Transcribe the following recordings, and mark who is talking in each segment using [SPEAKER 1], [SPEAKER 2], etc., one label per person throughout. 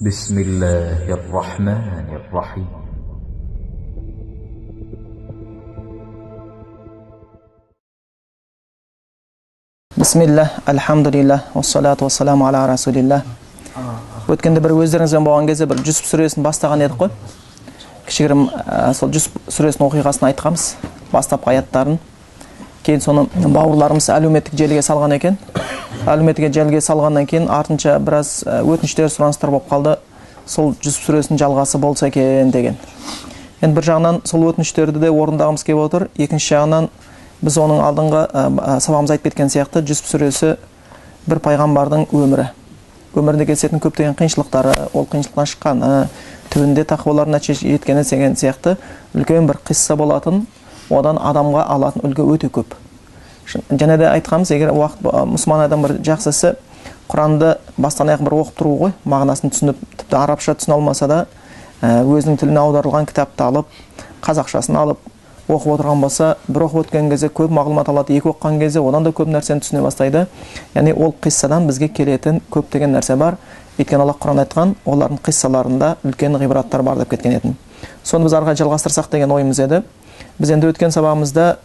[SPEAKER 1] بسم الله الرحمن الرحيم.
[SPEAKER 2] Бисмилля, альхамдулилля, уассалату уассаламу аля расулилля. Өткенде бір өздеріңізбен болған кезде бір Жүсіп сүресін бастаған едік қой. Кішігірім сол Жүсіп сүресінің оқиғасын айтқанбыз, бастапқы аяттарын. Кейін соны бауырларымыз әлеуметтік желіге салған екен. Әлеуметтік желіге салғаннан кейін артынша біраз өтініштер, сұраныстар болып қалды. Сол Жүсіп сүресінің жалғасы болса екен деген. Енді бір жағынан сол өтініштерді де орындағымыз келіп отыр. Екінші жағынан біз оның алдыңғы сабағымыз айтып кеткен сияқты Жүсіп сүресі бір пайғамбардың өмірі. Өмірінде кездесетін көптеген қиыншылықтары, ол қиыншылықтан шыққаны, түбінде тақуалар нәтиже жеткені деген сияқты үлкен бір қисса болатын, одан адамға алатын үлгі өте көп. Және де айтқанымыз, егер уақыт мұсылман адам бір жақсысы Құранды бастан аяқ бір оқып тұру ғой, мағынасын түсініп, тіпті арабша түсіне алмаса да, өзінің тіліне аударылған кітапты алып, қазақшасын алып оқып отырған болса, бір оқып өткен кезде көп мағлұмат алады, екі оқыған кезде одан да көп нәрсені түсіне бастайды. Яғни ол қиссадан бізге келетін көптеген нәрсе бар. Өйткені Аллах Құран айтқан, олардың қиссаларында үлкен ғибраттар бар деп кеткен еді. Соны біз ары қарай жалғастырсақ деген ойымыз еді. Біз енді өткен сабағымызда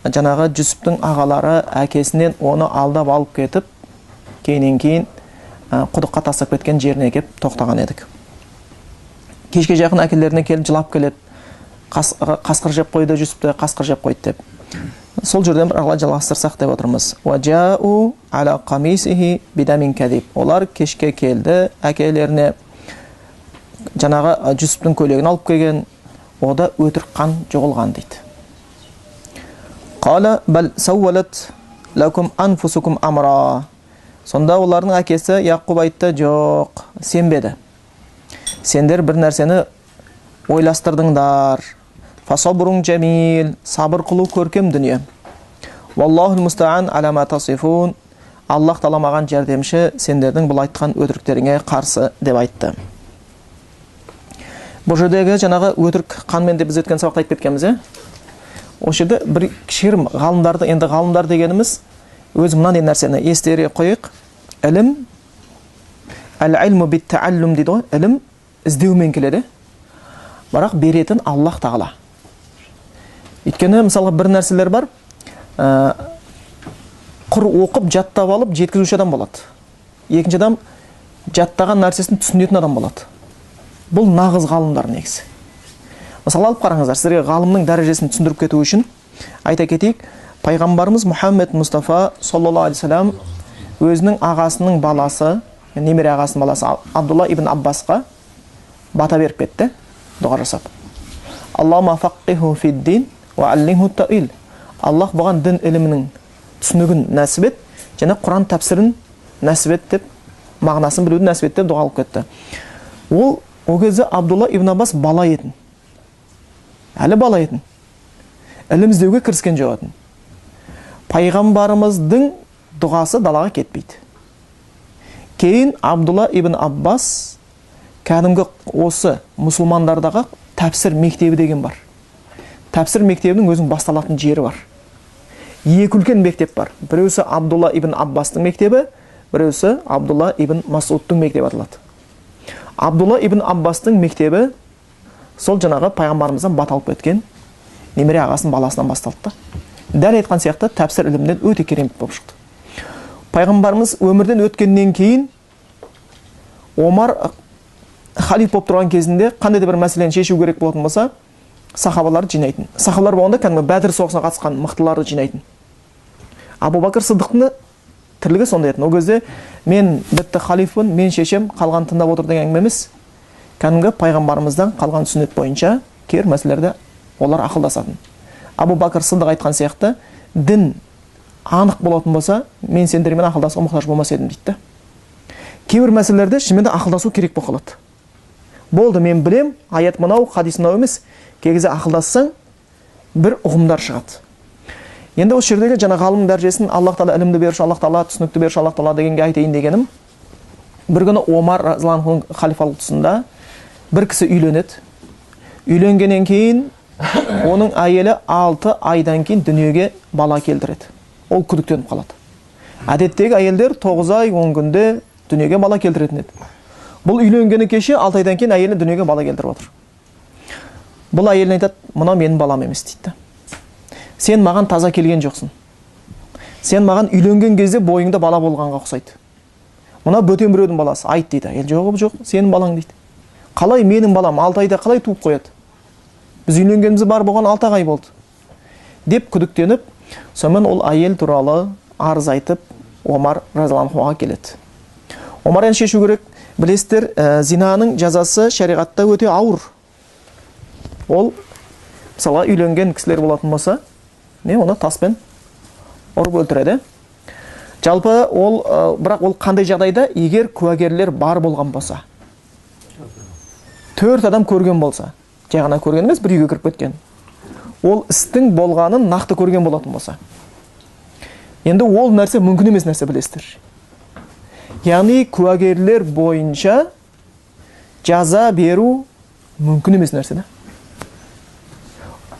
[SPEAKER 2] жаңағы Жүсіптің ағалары әкесінен оны алдап алып кетіп, кейіннен кейін құдыққа тастап кеткен жеріне келіп тоқтаған едік. Кешке жақын әкелеріне келіп жылап келеді. Қасқыр жеп қойды Жүсіпті, қасқыр жеп қойды деп. Сол жерден бір ағла жалғастырсақ деп отырмыз. Уа-жа'у аля қамисихи бидамин кадиб. Олар кешке келді әкелеріне, жаңағы Жүсіптің көйлегін алып келген, ода өтірік қан жоғалған дейді. Қала бал сауалат лакум анфусукум амра. Сонда олардың әкесі Яқуб айтты, жоқ, сенбеді. Сендер бір нәрсені ойластырдыңдар. Фасабрун жамил, сабыр қылу көркем дүние. Валлахул мустаан аля ма тасифун. Аллах тағала маған жәрдемші сендердің бұл айтқан өтіріктеріңе қарсы деп айтты. Бұл жердегі жаңағы өтірік қанмен деп біз өткен сабақта айтып кеткенбіз, е? Осы жерде бір кішігірім ғалымдарды, енді ғалымдар дегеніміз өзі мынандай нәрсені естерге қойық. Ілім, әл-илму бит-тааллум дейді ғой, ілім іздеумен келеді. Бірақ беретін Аллах тағала. Өйткені мысалға бір нәрселер бар, құр оқып, жаттап алып, жеткізуші адам болады. Екінші адам жаттаған нәрсесін түсінетін адам болады. Бұл нағыз ғалымдар негізі. Мысалы алып қараңыздар, сіздерге ғалымның дәрежесін түсіндіріп кету үшін айта кетейік, пайғамбарымыз Мұхаммед Мұстафа саллаллаху алейхи вассалам өзінің ағасының баласы, немере ағасының баласы Абдулла ибн Аббасқа бата беріп кетті, дұға жасап. Аллахумма фаққиху фид-дин уа аллимху ат-та'вил. Аллах бұған дін ілімінің түсінігін нәсіп ет, және Құран тәпсірін нәсіп ет деп, мағынасын білуді нәсіп ет деп дұға алып кетті. Ол кезде Абдулла ибн Аббас бала етін. Әлі бала етін. Ілім іздеуге кіріскен жоқ етін. Пайғамбарымыздың дұғасы далаға кетпейді. Кейін Абдулла ибн Аббас кәдімгі осы мұсылмандардағы тәпсір мектебі деген бар. Тәпсір мектебінің өзінің басталатын жері бар. Екі үлкен мектеп бар. Біреусі Абдулла ибн Аббастың мектебі, біреусі Абдулла ибн Масудтың мектебі аталады. Абдулла ибн Аббастың мектебі сол жаңағы пайғамбарымыздан бата алып кеткен немере ағасының баласынан басталды да. Дәл айтқан сияқты тәпсір ілімінен өте керемет болып шықты. Пайғамбарымыз өмірден өткеннен кейін Омар халиф болып тұрған кезінде қандай да бір мәселені шешу керек болатын болса, сахабаларды жинайтын. Сахабалар болғанда кәдімгі Бәдір соғысына қатысқан мықтыларды жинайтын. Абу Бәкір Сыдықтың тірлігі сондай еді. Ол кезде мен бітті халифпін, мен шешем, қалған тыңдап отыр деген әңгіме емес. Кәдімгі пайғамбарымыздан қалған сүннет бойынша кейбір мәселелерде олар ақылдасатын. Абу Бәкір Сыдық айтқан сияқты, дін анық болатын болса, мен сендермен ақылдасуға мұқтаж болмас едім дейді. Кейбір мәселелерде шынымен де ақылдасу керек болып қалады. Болды, мен білем, аят мынау, хадис мынау емес. Кей кезде ақылдассаң, бір ұғымдар шығады. Енді осы жердегі жаңа ғалым дәрежесін Аллах тағала ілімді беруші, Аллах тағала түсінікті беруші, Аллах тағала дегенге айтайын дегенім, бір күні Омар разиаллаху анху халифалық тұсында бір кісі үйленеді. Үйленгеннен кейін оның әйелі 6 айдан кейін дүниеге бала келтіреді. Ол күдіктеніп қалады. Әдеттегі әйелдер 9 ай 10 күнде дүниеге бала келтіретін еді. Бұл үйленгені кеше 6 айдан кейін әйелі дүниеге бала келтіріп отыр. Бұл әйеліне айтады, мынау менің балам емес дейді. Сен маған таза келген жоқсың. Сен маған үйленген кезде бойыңда бала болғанға ұқсайды. Мына бөтен біреудің баласы, айт дейді. Әйел, жоқ, жоқ, сенің балаң дейді. Қалай менің балам 6 айда қалай туып қояды? Біз үйленгеніміз бар болған 6 ай болды. Деп күдіктеніп, сонымен ол әйел туралы арыз айтып, Омар разиаллаху анхуға келеді. Омар енді шешу керек. Білесіздер, зинаның жазасы шариғатта өте ауыр. Ол, мысалға, үйленген кісілер болатын болса, не оны таспен ұрып өлтіреді. Жалпы ол, бірақ ол қандай жағдайда, егер куәгерлер бар болған болса, 4 адам көрген болса, жай ғана көрген емес, бір үйге кіріп кеткен. Ол істің болғанын нақты көрген болатын болса. Енді ол нәрсе мүмкін емес нәрсе, білесіздер. Яғни куәгерлер бойынша жаза беру мүмкін емес нәрсе, да?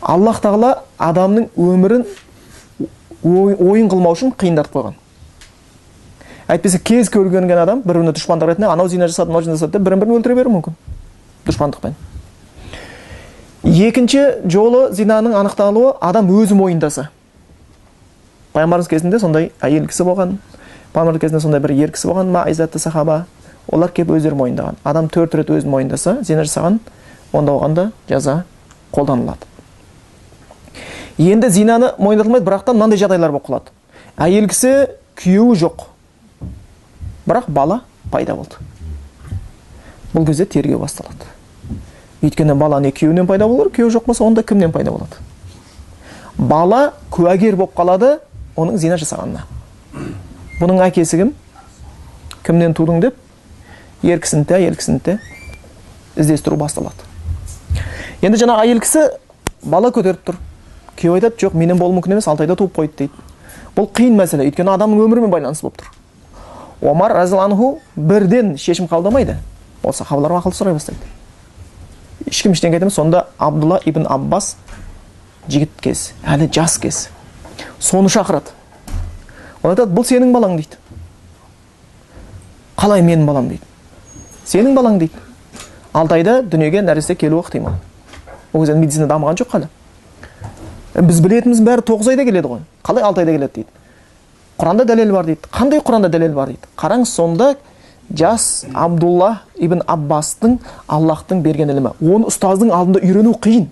[SPEAKER 2] Аллах тағала адамның өмірін ойын қылмау үшін қиындатып қойған. Әйтпесе кез келген адам бір-біріне дұшпандық ретінде анау зина жасады, мынау зина жасады деп бірін-бірін өлтіре беруі мүмкін дұшпандықпен. Екінші жолы зинаның анықталуы адам өзі мойындаса. Пайғамбарымыз кезінде сондай әйел кісі болған, пайғамбар кезінде сондай бір ер кісі болған, Маиз атты сахаба, олар келіп өздері мойындаған. Адам 4 рет өзін мойындаса, зина жасаған, онда оған да жаза қолданылады. Енді зинаны мойындатылмайды, бірақ та мынандай жағдайлар болып қалады. Әйел кісі күйеуі жоқ, бірақ бала пайда болды. Бұл кезде тергеу басталады. Өйткені бала не күйеуінен пайда болар, күйеуі жоқ болса, онда кімнен пайда болады? Бала куәгер болып қалады оның зина жасағанына. Бұның әкесі кім? Кімнен тудың деп ер кісіні де, әйел кісіні де іздестіру басталады. Енді жаңағы әйел кісі бала көтеріп тұр. Күйеуі айтады, жоқ, менен болуы мүмкін емес, 6 айда туып қойды дейді. Бұл қиын мәселе, өйткені адамның өмірімен байланысты болып тұр. Омар разиаллаху анху бірден шешім қабылдамайды. Ол сахабаларға ақыл сұрай бастайды. Ешкім ештеңе айтамыз. Сонда Абдулла ибн Аббас жігіт кез, әлі жас кез. Соны шақырады. Ол айтады, бұл сенің балаң дейді. Қалай менің балам дейді. Сенің балаң дейді. 6 айда дүниеге нәресте келуі ықтимал. Ол кезде медицина дамыған жоқ әлі. Біз білетініміз бәрі 9 айда келеді ғой. Қалай 6 айда келеді дейді. Құранда дәлел бар дейді. Қандай Құранда дәлел бар дейді. Қараңыз, сонда жас Абдулла ибн Аббастың Аллахтың берген ілімі. Оны ұстаздың алдында үйрену қиын.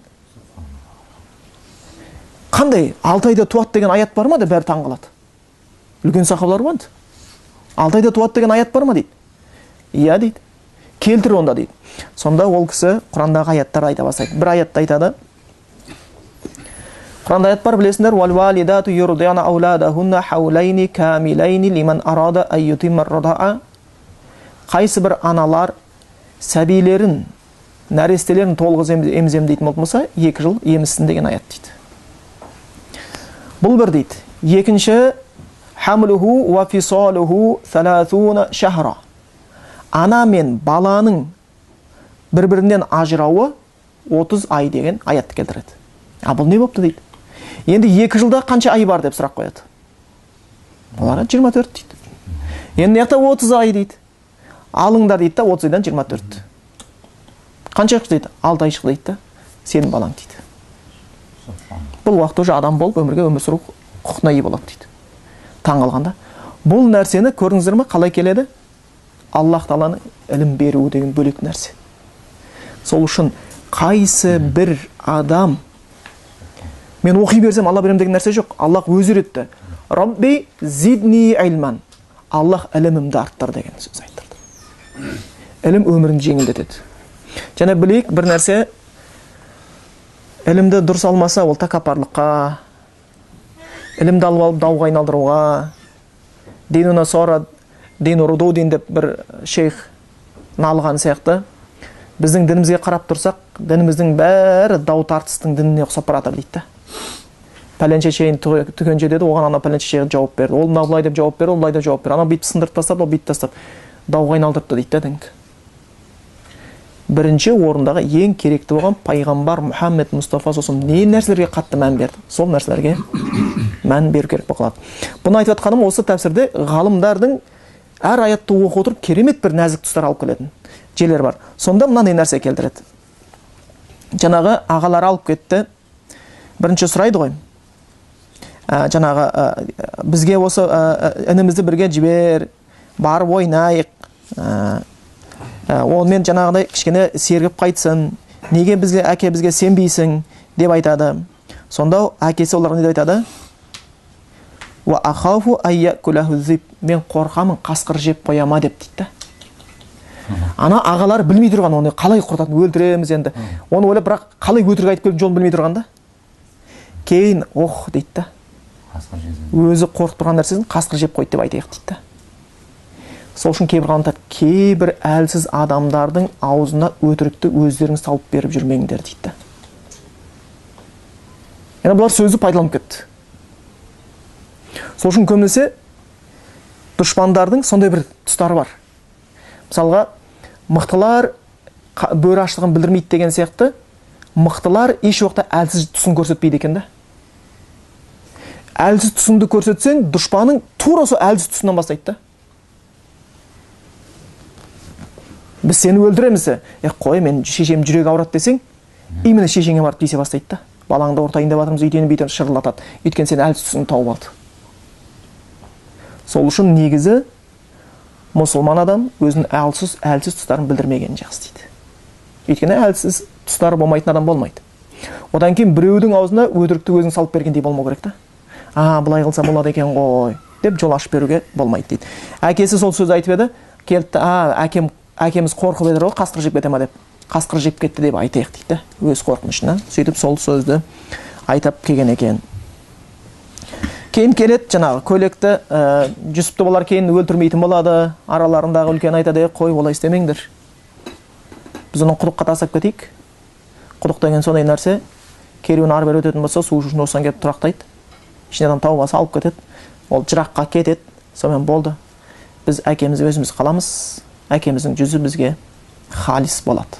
[SPEAKER 2] Қандай 6 айда туады деген аят бар ма деп бәрі таң қалады. Үлкен сахабалар бар. 6 айда туады деген аят бар ма дейді. Иә дейді. Келтір онда дейді. Сонда ол кісі Құрандағы аяттарды айта бастайды. Бір аятты айтады. Құранда аят бар, білесіңдер, «Вал-валидату юрдиана ауладахунна хаулайни камилайни лиман арада ай ютимма ар-рада'a». Қайсы бір аналар сәбилерін, нәрестелерін толық емізем дейтін болса, 2 жыл емізсін деген аят дейді. Бұл бір дейді. Екінші, хамлуху ва фисалуху 30 шахра. Ана мен баланың бір-бірінен ажырауы 30 ай деген аятты келтіреді. А бұл не болыпты дейді. Енді 2 жылда қанша ай бар деп сұрақ қояды. Оларға 24 дейді. Енді мына жақта 30 ай дейді. Алыңдар дейді да, 30 айдан 24. Қанша шықты дейді? 6 ай шықты дейді да, сенің балаң дейді. Бұл уақытта уже адам болып өмірге өмір сүру құқығына ие болады дейді. Таң қалғанда. Бұл нәрсені көрдіңіздер ме, қалай келеді? Аллах тағаланың ілім беруі деген бөлек нәрсе. Сол үшін қайсы бір адам мен оқи берсем Алла берем деген нәрсе жоқ. Аллах өзі үйретті. Рабби зидни илман. Аллах ілімімді арттыр деген сөз айттырды. Ілім өмірін жеңілдетеді. Және білейік бір нәрсе, ілімді дұрыс алмаса, ол тәкаппарлыққа, ілімді алып алып дауға айналдыруға, дину насара, дину рудудин деп бір шейх налыған сияқты, біздің дінімізге қарап тұрсақ, дініміздің бәрі дау тартыстың дініне ұқсап баратыр дейді да. Пәленше шейін түгенше деді, оған ана пәленше шейін жауап берді. Ол мына былай деп жауап берді, ол былай деп жауап берді. Ана бүйтіп сындырып тастады, ол бүйтіп тастады. Дауға айналдырыпты дейді да дінді. Бірінші орындағы ең керекті болған пайғамбар Мұхаммед Мұстафа сосын не нәрселерге қатты мән берді? Сол нәрселерге мән беру керек болып қалады. Бұны айтып жатқаным, осы тәпсірде ғалымдардың Әр аятты оқып отырып керемет бір нәзік тұстар алып келетін жерлер бар. Сонда мынандай нәрсе келтіреді. Жаңағы ағалары алып кетті. Бірінші сұрайды ғой. Жаңағы бізге осы інімізді бірге жібер, барып ойнайық. Онымен жаңағыдай кішкене сергіп қайтсын. Неге бізге, әке бізге сенбейсің деп айтады. Сонда әкесі оларға не деп айтады? Мен қорқамын, қасқыр жеп қоя ма деп дейді. Ана ағалары білмей тұрған, оны қалай құртатын, өлтіреміз енді. Оны ойлап, бірақ қалай өтірік айтып келіп жолын білмей тұрған да. Кейін, ох дейді да. Өзі қорқып тұрған нәрсесін қасқыр жеп қойды деп айтайық дейді да. Сол үшін кейбір ғалымдар кейбір әлсіз адамдардың аузына өтірікті өздеріңіз салып беріп жүрмеңдер дейді. Яғни бұлар сөзді пайдаланып кетті. Сол үшін көбінесе дұшпандардың сондай бір тұстары бар. Мысалға, мықтылар бөрі аштығын білдірмейді деген сияқты, мықтылар еш уақытта әлсіз тұсын көрсетпейді екен да. Әлсіз тұсыңды көрсетсең, дұшпаның тура сол әлсіз тұсынан бастайды да. Біз сені өлтіреміз, қой, мен шешем жүрегі ауырады десең, именно шешеңе барып тиісе бастайды да. Балаңды ортайын деп жатырмыз, өйтені бүйтені шырылдатады. Өйткені сен әлсіз тұсыңды тауып алды. Сол үшін негізі мұсылман адам өзінің әлсіз тұстарын білдірмеген жақсы дейді. Өйткені әлсіз тұстары болмайтын адам болмайды. Одан кейін біреудің аузына өтірікті өзің салып бергендей болмау керек та. А, былай қылса болады екен ғой деп жол ашып беруге болмайды дейді. Әкесі сол сөзді айтып еді, келді, а, әкеміз қорқып еді ғой, қасқыр жеп кете ма деп. Қасқыр жеп кетті деп айтайық дейді, өз қорқынышынан. Сөйтіп сол сөзді айтып келген екен. Кейін келеді жаңағы көйлекті, Жүсіпті олар кейін өлтірмейтін болады. Араларындағы үлкен айтады, қой, олай істемеңдер. Біз оны құдыққа тастап кетейік. Құдық деген сондай нәрсе, керуен ары бері өтетін болса, су үшін осыдан келіп тұрақтайды. Ішіне адам тауып алса алып кетеді. Ол жыраққа кетеді. Сонымен болды. Біз әкеміз өзіміз қаламыз. Әкеміздің жүзі бізге халис болады.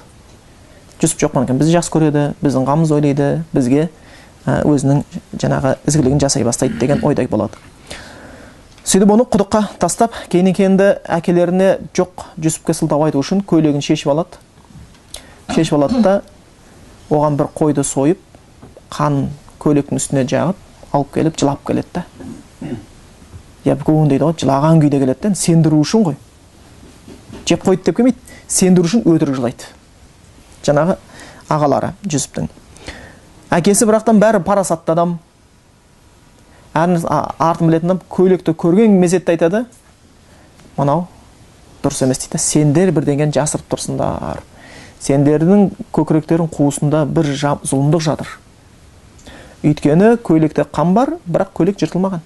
[SPEAKER 2] Жүсіп жоқ болған екен, бізді жақсы көреді, біздің қамымызды ойлайды, бізге өзінің жаңағы ізгілігін жасай бастайды деген ойда болады. Сөйтіп оны құдыққа тастап, кейіннен енді әкелеріне жоқ Жүсіпке сылтау айту үшін көйлегін шешіп алады. Шешіп алады да, оған бір қойды сойып, қан көйлектің үстіне жағып, алып келіп, жылап келеді да. Ябкуын дейді ғой, жылаған күйде келеді да, сендіру үшін ғой. Жеп қойды деп келмейді, сендіру үшін өтірік жылайды. Жаңағы ағалары Жүсіптің. Әкесі бірақтан бәрі парасатты адам, артын білетін адам, көйлекті көрген мезетте айтады, мынау дұрыс емес дейді, сендер бірдеңені жасырып тұрсыңдар. Сендердің көкіректерің қуысында бір зұлымдық жатыр. Өйткені көйлекте қан бар, бірақ көйлек жыртылмаған.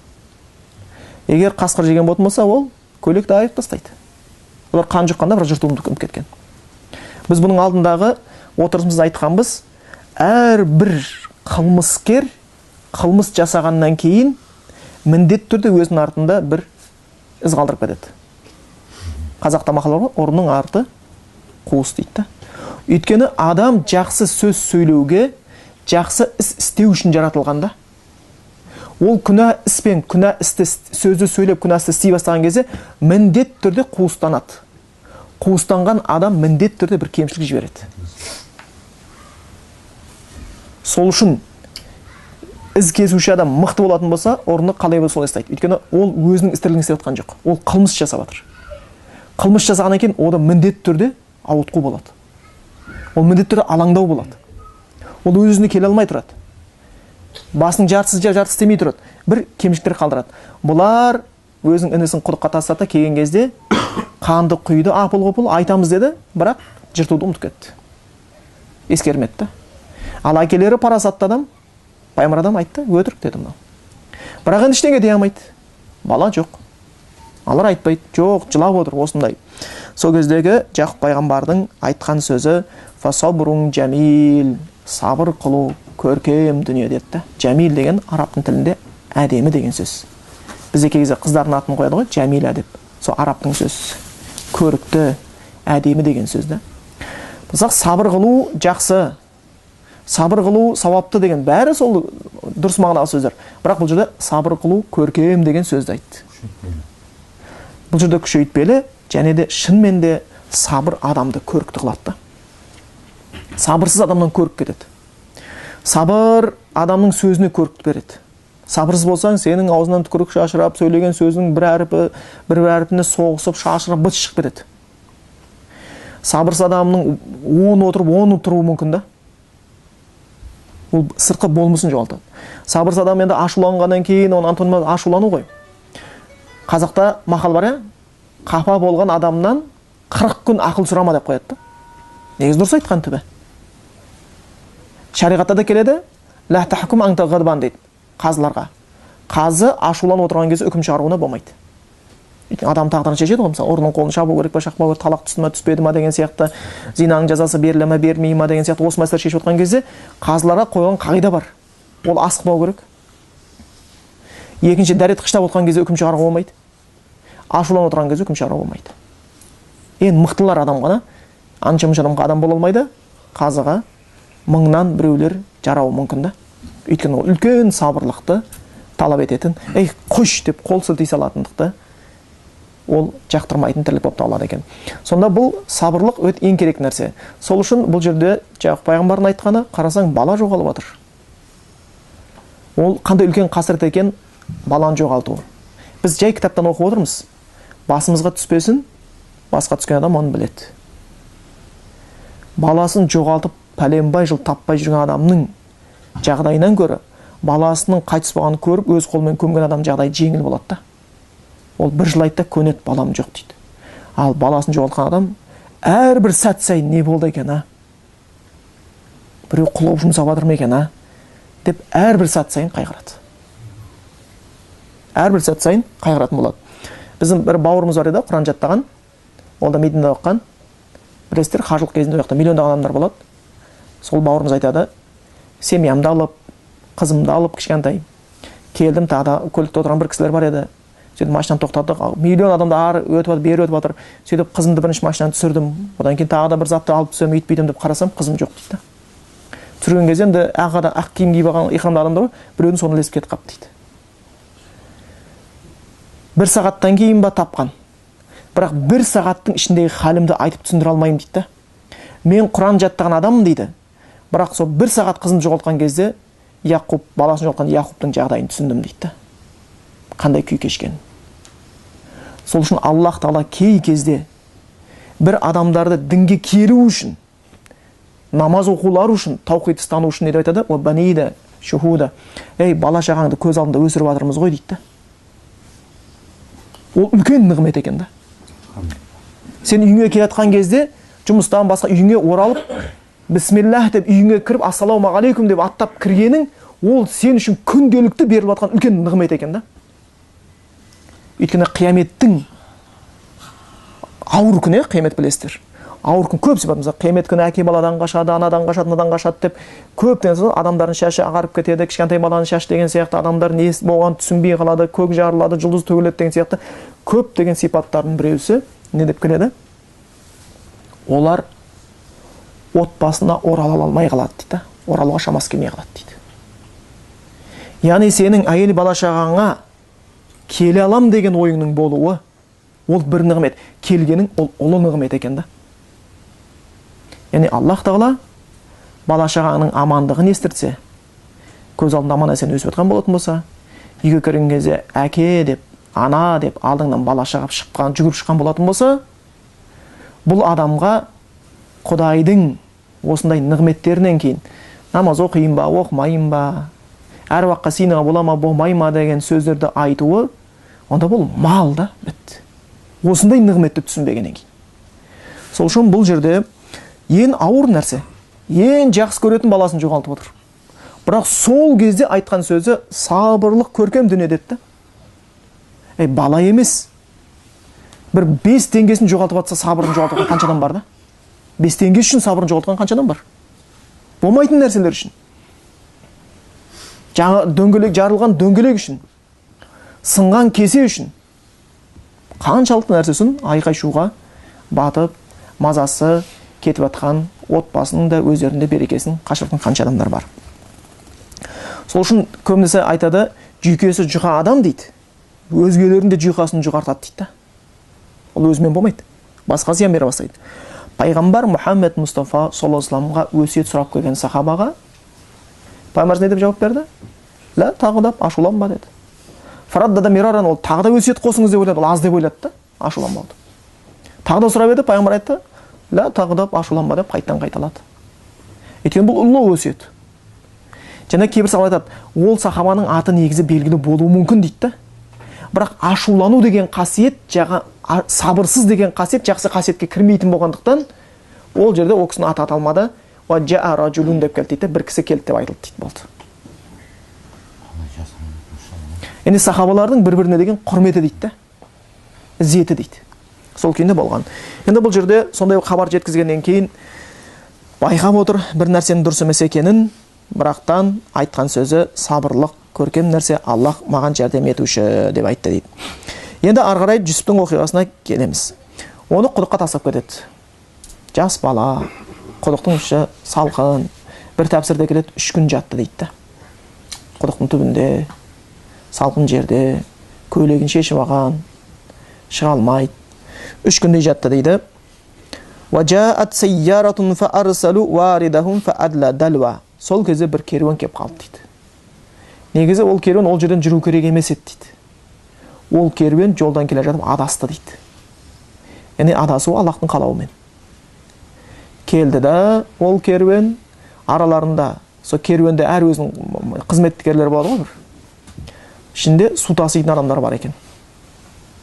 [SPEAKER 2] Егер қасқыр жеген болатын болса, ол көйлекті айырып тастайды. Олар қан жұққанда бірақ жыртылуын ұмытып кеткен. Біз бұның алдындағы отырысымызда айтқанбыз, әрбір қылмыскер қылмыс жасағаннан кейін міндетті түрде өзінің артында бір із қалдырып кетеді. Қазақта мақал бар ғой, ұрының арты қуыс дейді да. Өйткені адам жақсы сөз сөйлеуге, жақсы іс істеу үшін жаратылған да. Ол күнә іспен күнә істі сөзді сөйлеп күнә істі істей бастаған кезде міндетті түрде қуыстанады. Қуыстанған адам міндетті түрде бір кемшілік жібереді. Сол үшін із кесуші адам мықты болатын болса, орны қалай болса солай ұстайды. Өйткені ол өзінің іс тірлігін істеп жатқан жоқ. Ол қылмыс жасап жатыр. Қылмыс жасағаннан кейін ода міндетті түрде ауытқу болады. Ол міндетті түрде алаңдау болады. Ол өз-өзіне келе алмай тұрады. Басының жартысы жеп, жартысы істемей тұрады. Бір кемшіліктер қалдырады. Бұлар өзінің інісін құдыққа тастады, келген кезде қанды құйды, апыл-ғұпыл айтамыз деді, бірақ жыртуды ұмытып кетті. Ескермеді. Ал әкелері парасатты адам, пайғамбар адам айтты, өтірік деді мынау. Бірақ енді ештеңе дей алмайды. Бала жоқ. Алар айтпайды, жоқ, жылап отыр осындай. Сол кездегі Жақып пайғамбардың айтқан сөзі фасабрун жамил, сабыр қылу көркем дүние деді. Жамил деген арабтың тілінде әдемі деген сөз. Бізде кей кезде қыздардың атын қояды ғой, Жамиля деп. Сол арабтың сөзі. Көрікті, әдемі деген сөз да. Мысалы, сабыр қылу жақсы, сабыр қылу сауапты деген бәрі сол дұрыс мағыналы сөздер. Бірақ бұл жерде сабыр қылу көркем деген сөзді айтты. Бұл жерде күшейтпелі, және де шынымен де сабыр адамды көрікті қылады да. Сабырсыз адамнан көрік кетеді. Сабыр адамның сөзіне көрікті береді. Сабырсыз болсаң, сенің аузынан түкірік шашырап, сөйлеген сөзінің бір әрпі, бір әрпіне соғысып, шашырап, быт шығып кетеді. Сабырсыз адамның 10 отырып, 10 тұруы мүмкін да. Ол сыртқы болмысын жоғалтады. Сабырсыз адам енді ашуланғаннан кейін, оның антонимі ашулану ғой. Қазақта мақал бар, қапа болған адамнан 40 күн ақыл сұрама деп қояды да. Негізі дұрыс айтқан түбі. Шариғатта да келеді, «Ла тахкум анта ғадбан» дейді қазыларға. Қазы ашуланып отырған кезде үкім шығаруына болмайды. Өйткені адам тағдырын шешеді ғой, мысалы, ұрының қолын шабу керек па, шақпау керек, талақ түсті ма, түспеді ма деген сияқты, зинаның жазасы беріле ма, берілмей ма деген сияқты осы мәселелер шешіп отырған кезде қазыларға қойған қағида бар. Ол асықпау керек. Екінші, дәрет қыштап отырған кезде үкім шығаруға болмайды. Ашуланып отырған кезде үкім шығаруға болмайды. Ең мықтылар адам ғана, анша-мұнша адамға адам бола алмайды, қазыға мыңнан біреулер жарауы мүмкін да. Өйткені ол үлкен сабырлықты талап ететін, ей қойш деп қол сілтей салатындықты ол жақтырмайтын тірлік болып табылады екен. Сонда бұл сабырлық өте ең керек нәрсе. Сол үшін бұл жерде Жақып пайғамбардың айтқаны, қарасаң бала жоғалып жатыр. Ол қандай үлкен қасірет екен баланы жоғалту. Біз жай кітаптан оқып отырмыз. Басымызға түспесін, басқа түскен адам оны біледі. Баласын жоғалтып пәленбай жыл таппай жүрген адамның жағдайынан көрі, баласының қайтыс болғанын көріп, өз қолымен көмген адам жағдайы жеңіл болады да. Ол бір жыл айтты, көнеді, балам жоқ дейді. Ал баласын жоғалтқан адам әрбір сәт сайын не болды екен, а? Біреу құлап жұмсап жатыр ма екен, а? Деп әрбір сәт сайын қайғырады. Әрбір сәт сайын қайғыратын болады. Біздің бір бауырымыз бар еді, Құран жаттаған. Ол да Мединада оқыған. Білесіздер, қажылық кезінде ол жақта миллиондаған адамдар болады. Сол бауырымыз айтады, семьямды алып, қызымды алып, кішкентай келдім, тағы да көлікте отырған бір кісілер бар еді. Сөйтіп машинаны тоқтаттық, миллион адамды ары өтіп жатыр, бері өтіп жатыр. Сөйтіп қызымды бірінші машинадан түсірдім. Одан кейін тағы да бір затты алып түсемін, өйтпейдім деп қарасам, қызым жоқ дейді. Түсірген кезде енді ақ киім киіп алған ихрамды адамдар ғой, біреудің соны ілесіп кетіп қалыпты дейді. Бір сағаттан кейін ба тапқан. Бірақ бір сағаттың ішіндегі халімді айтып түсіндіре алмаймын дейді. Мен Құран жаттаған адаммын дейді. Бірақ сол бір сағат қызымды жоғалтқан кезде Яқұп, баласын жоғалтқан Яқұптың жағдайын түсіндім дейді. Қандай күй кешкен. Сол үшін Аллах тағала кей кезде бір адамдарды дінге келу үшін, намаз оқулары үшін, таухид ұстану үшін не деп айтады? О банида шухуда. Ей, бала шағаңды көз алдында өсіріп жатырмыз ғой дейді. Ол үлкен нығмет екен да. Сен үйіңе келе жатқан кезде жұмыстан басқа үйіңе оралып, бисмиллах деп үйіңе кіріп, ассалаумағалейкум деп аттап кіргенің, ол сен үшін күнделікті беріліп жатқан үлкен нығмет екен да. Өйткені қияметтің ауыр күні, қиямет білесіздер. Ауыр күн көп сипат, мысалы, қиямет күні әке баладан қашады, анадан қашады, мынадан қашады деп көптен соң адамдардың шашы ағарып кетеді, кішкентай баланың шашы деген сияқты, адамдар не болғанын түсінбей қалады, көк жарылады, жұлдыз төгіледі деген сияқты көптеген сипаттардың біреусі не деп келеді? Олар отбасына орала алмай қалады дейді, оралуға шамасы келмей қалады дейді. Яғни сенің әйел бала шағаңа келе алам деген ойыңның болуы, ол бір нығмет. Келгенің ол ұлы нығмет екен да. Яғни Аллах тағала бала шағаңның амандығын естіртсе, көз алдында аман есен өсіп жатқан болатын болса, үйге кірген кезде әке деп, ана деп алдыңнан бала шағап шыққан, жүгіріп шыққан болатын болса, бұл адамға Құдайдың осындай нығметтерінен кейін намаз оқиын ба, оқымайын ба, әруаққа сыйынуға бола ма, болмай ма деген сөздерді айтуы, онда бұл мал да бітті. Осындай нығметті түсінбегеннен кейін. Сол үшін бұл жерде ең ауыр нәрсе, ең жақсы көретін баласын жоғалтып отыр. Бірақ сол кезде айтқан сөзі сабырлық көркем дүние деді. Ей, бала емес. Бір 5 теңгесін жоғалтып атса, сабырын жоғалтқан қанша адам бар да? 5 теңге үшін сабырын жоғалтқан қанша адам бар? Болмайтын нәрселер үшін. Жаңа дөңгелек жарылған дөңгелек үшін, сынған кесе үшін, қаншалықты нәрсе үшін айқай-шуға батып, мазасы кетіп жатқан отбасының да өздерінде берекесін қашырған қанша адамдар бар. Сол үшін көбінесе айтады, жүйкесі жұқа адам дейді, өзгелердің де жүйкесін жұқартады дейді. Ол өзімен болмайды, басқа зиян бере бастайды. Пайғамбар Мұхаммед Мұстафа саллаллаху алейхи вассаламға өсиет сұрап келген сахабаға пайғамбар не деп жауап берді? Ла тағдаб, ашуланба деді. Фараддада мираран, ол тағы да өсиет қосыңыз деп ойлады, ол аз деп ойлады да, ашуланбады. Тағы да сұрап еді, пайғамбар айтты, ла тағдаб, ашуланба деп қайтадан қайталады. Өйткені бұл ұлы өсиет. Және кейбір сахабалар айтады, ол сахабаның аты негізі белгілі болуы мүмкін дейді да. Бірақ ашулану деген қасиет, сабырсыз деген қасиет жақсы қасиетке кірмейтін болғандықтан, ол жерде ол кісінің аты аталмады. Уа жаа ражулун деп келді дейді, бір кісі келді деп айтылды дейді, болды. Енді сахабалардың бір-біріне деген құрметі дейді да, ізеті дейді. Сол күйінде болған. Енді бұл жерде сондай хабар жеткізгеннен кейін байқап отыр бір нәрсенің дұрыс емес екенін, бірақтан айтқан сөзі сабырлық, көркем нәрсе, Аллах маған жәрдем етуші деп айтты дейді. Енді ары қарай Жүсіптің оқиғасына келеміз. Оны құдыққа тастап кетеді. Жас бала, құдықтың іші салқын, бір тәпсірде келеді, 3 күн жатты дейді. Құдықтың түбінде, салқын жерде, көйлегін шешіп алған, шыға алмайды. 3 күндей жатты дейді. Сол кезде бір керуен кеп қалды дейді. Негізі ол керуен ол жерден жүру керек емес еді дейді. Ол керуен жолдан келе жатып адасты дейді. Яғни адасу Аллахтың қалауымен. Келді да ол керуен, араларында сол керуенде әр өзінің қызметкерлері болады ғой бір. Ішінде су таситын адамдар бар екен.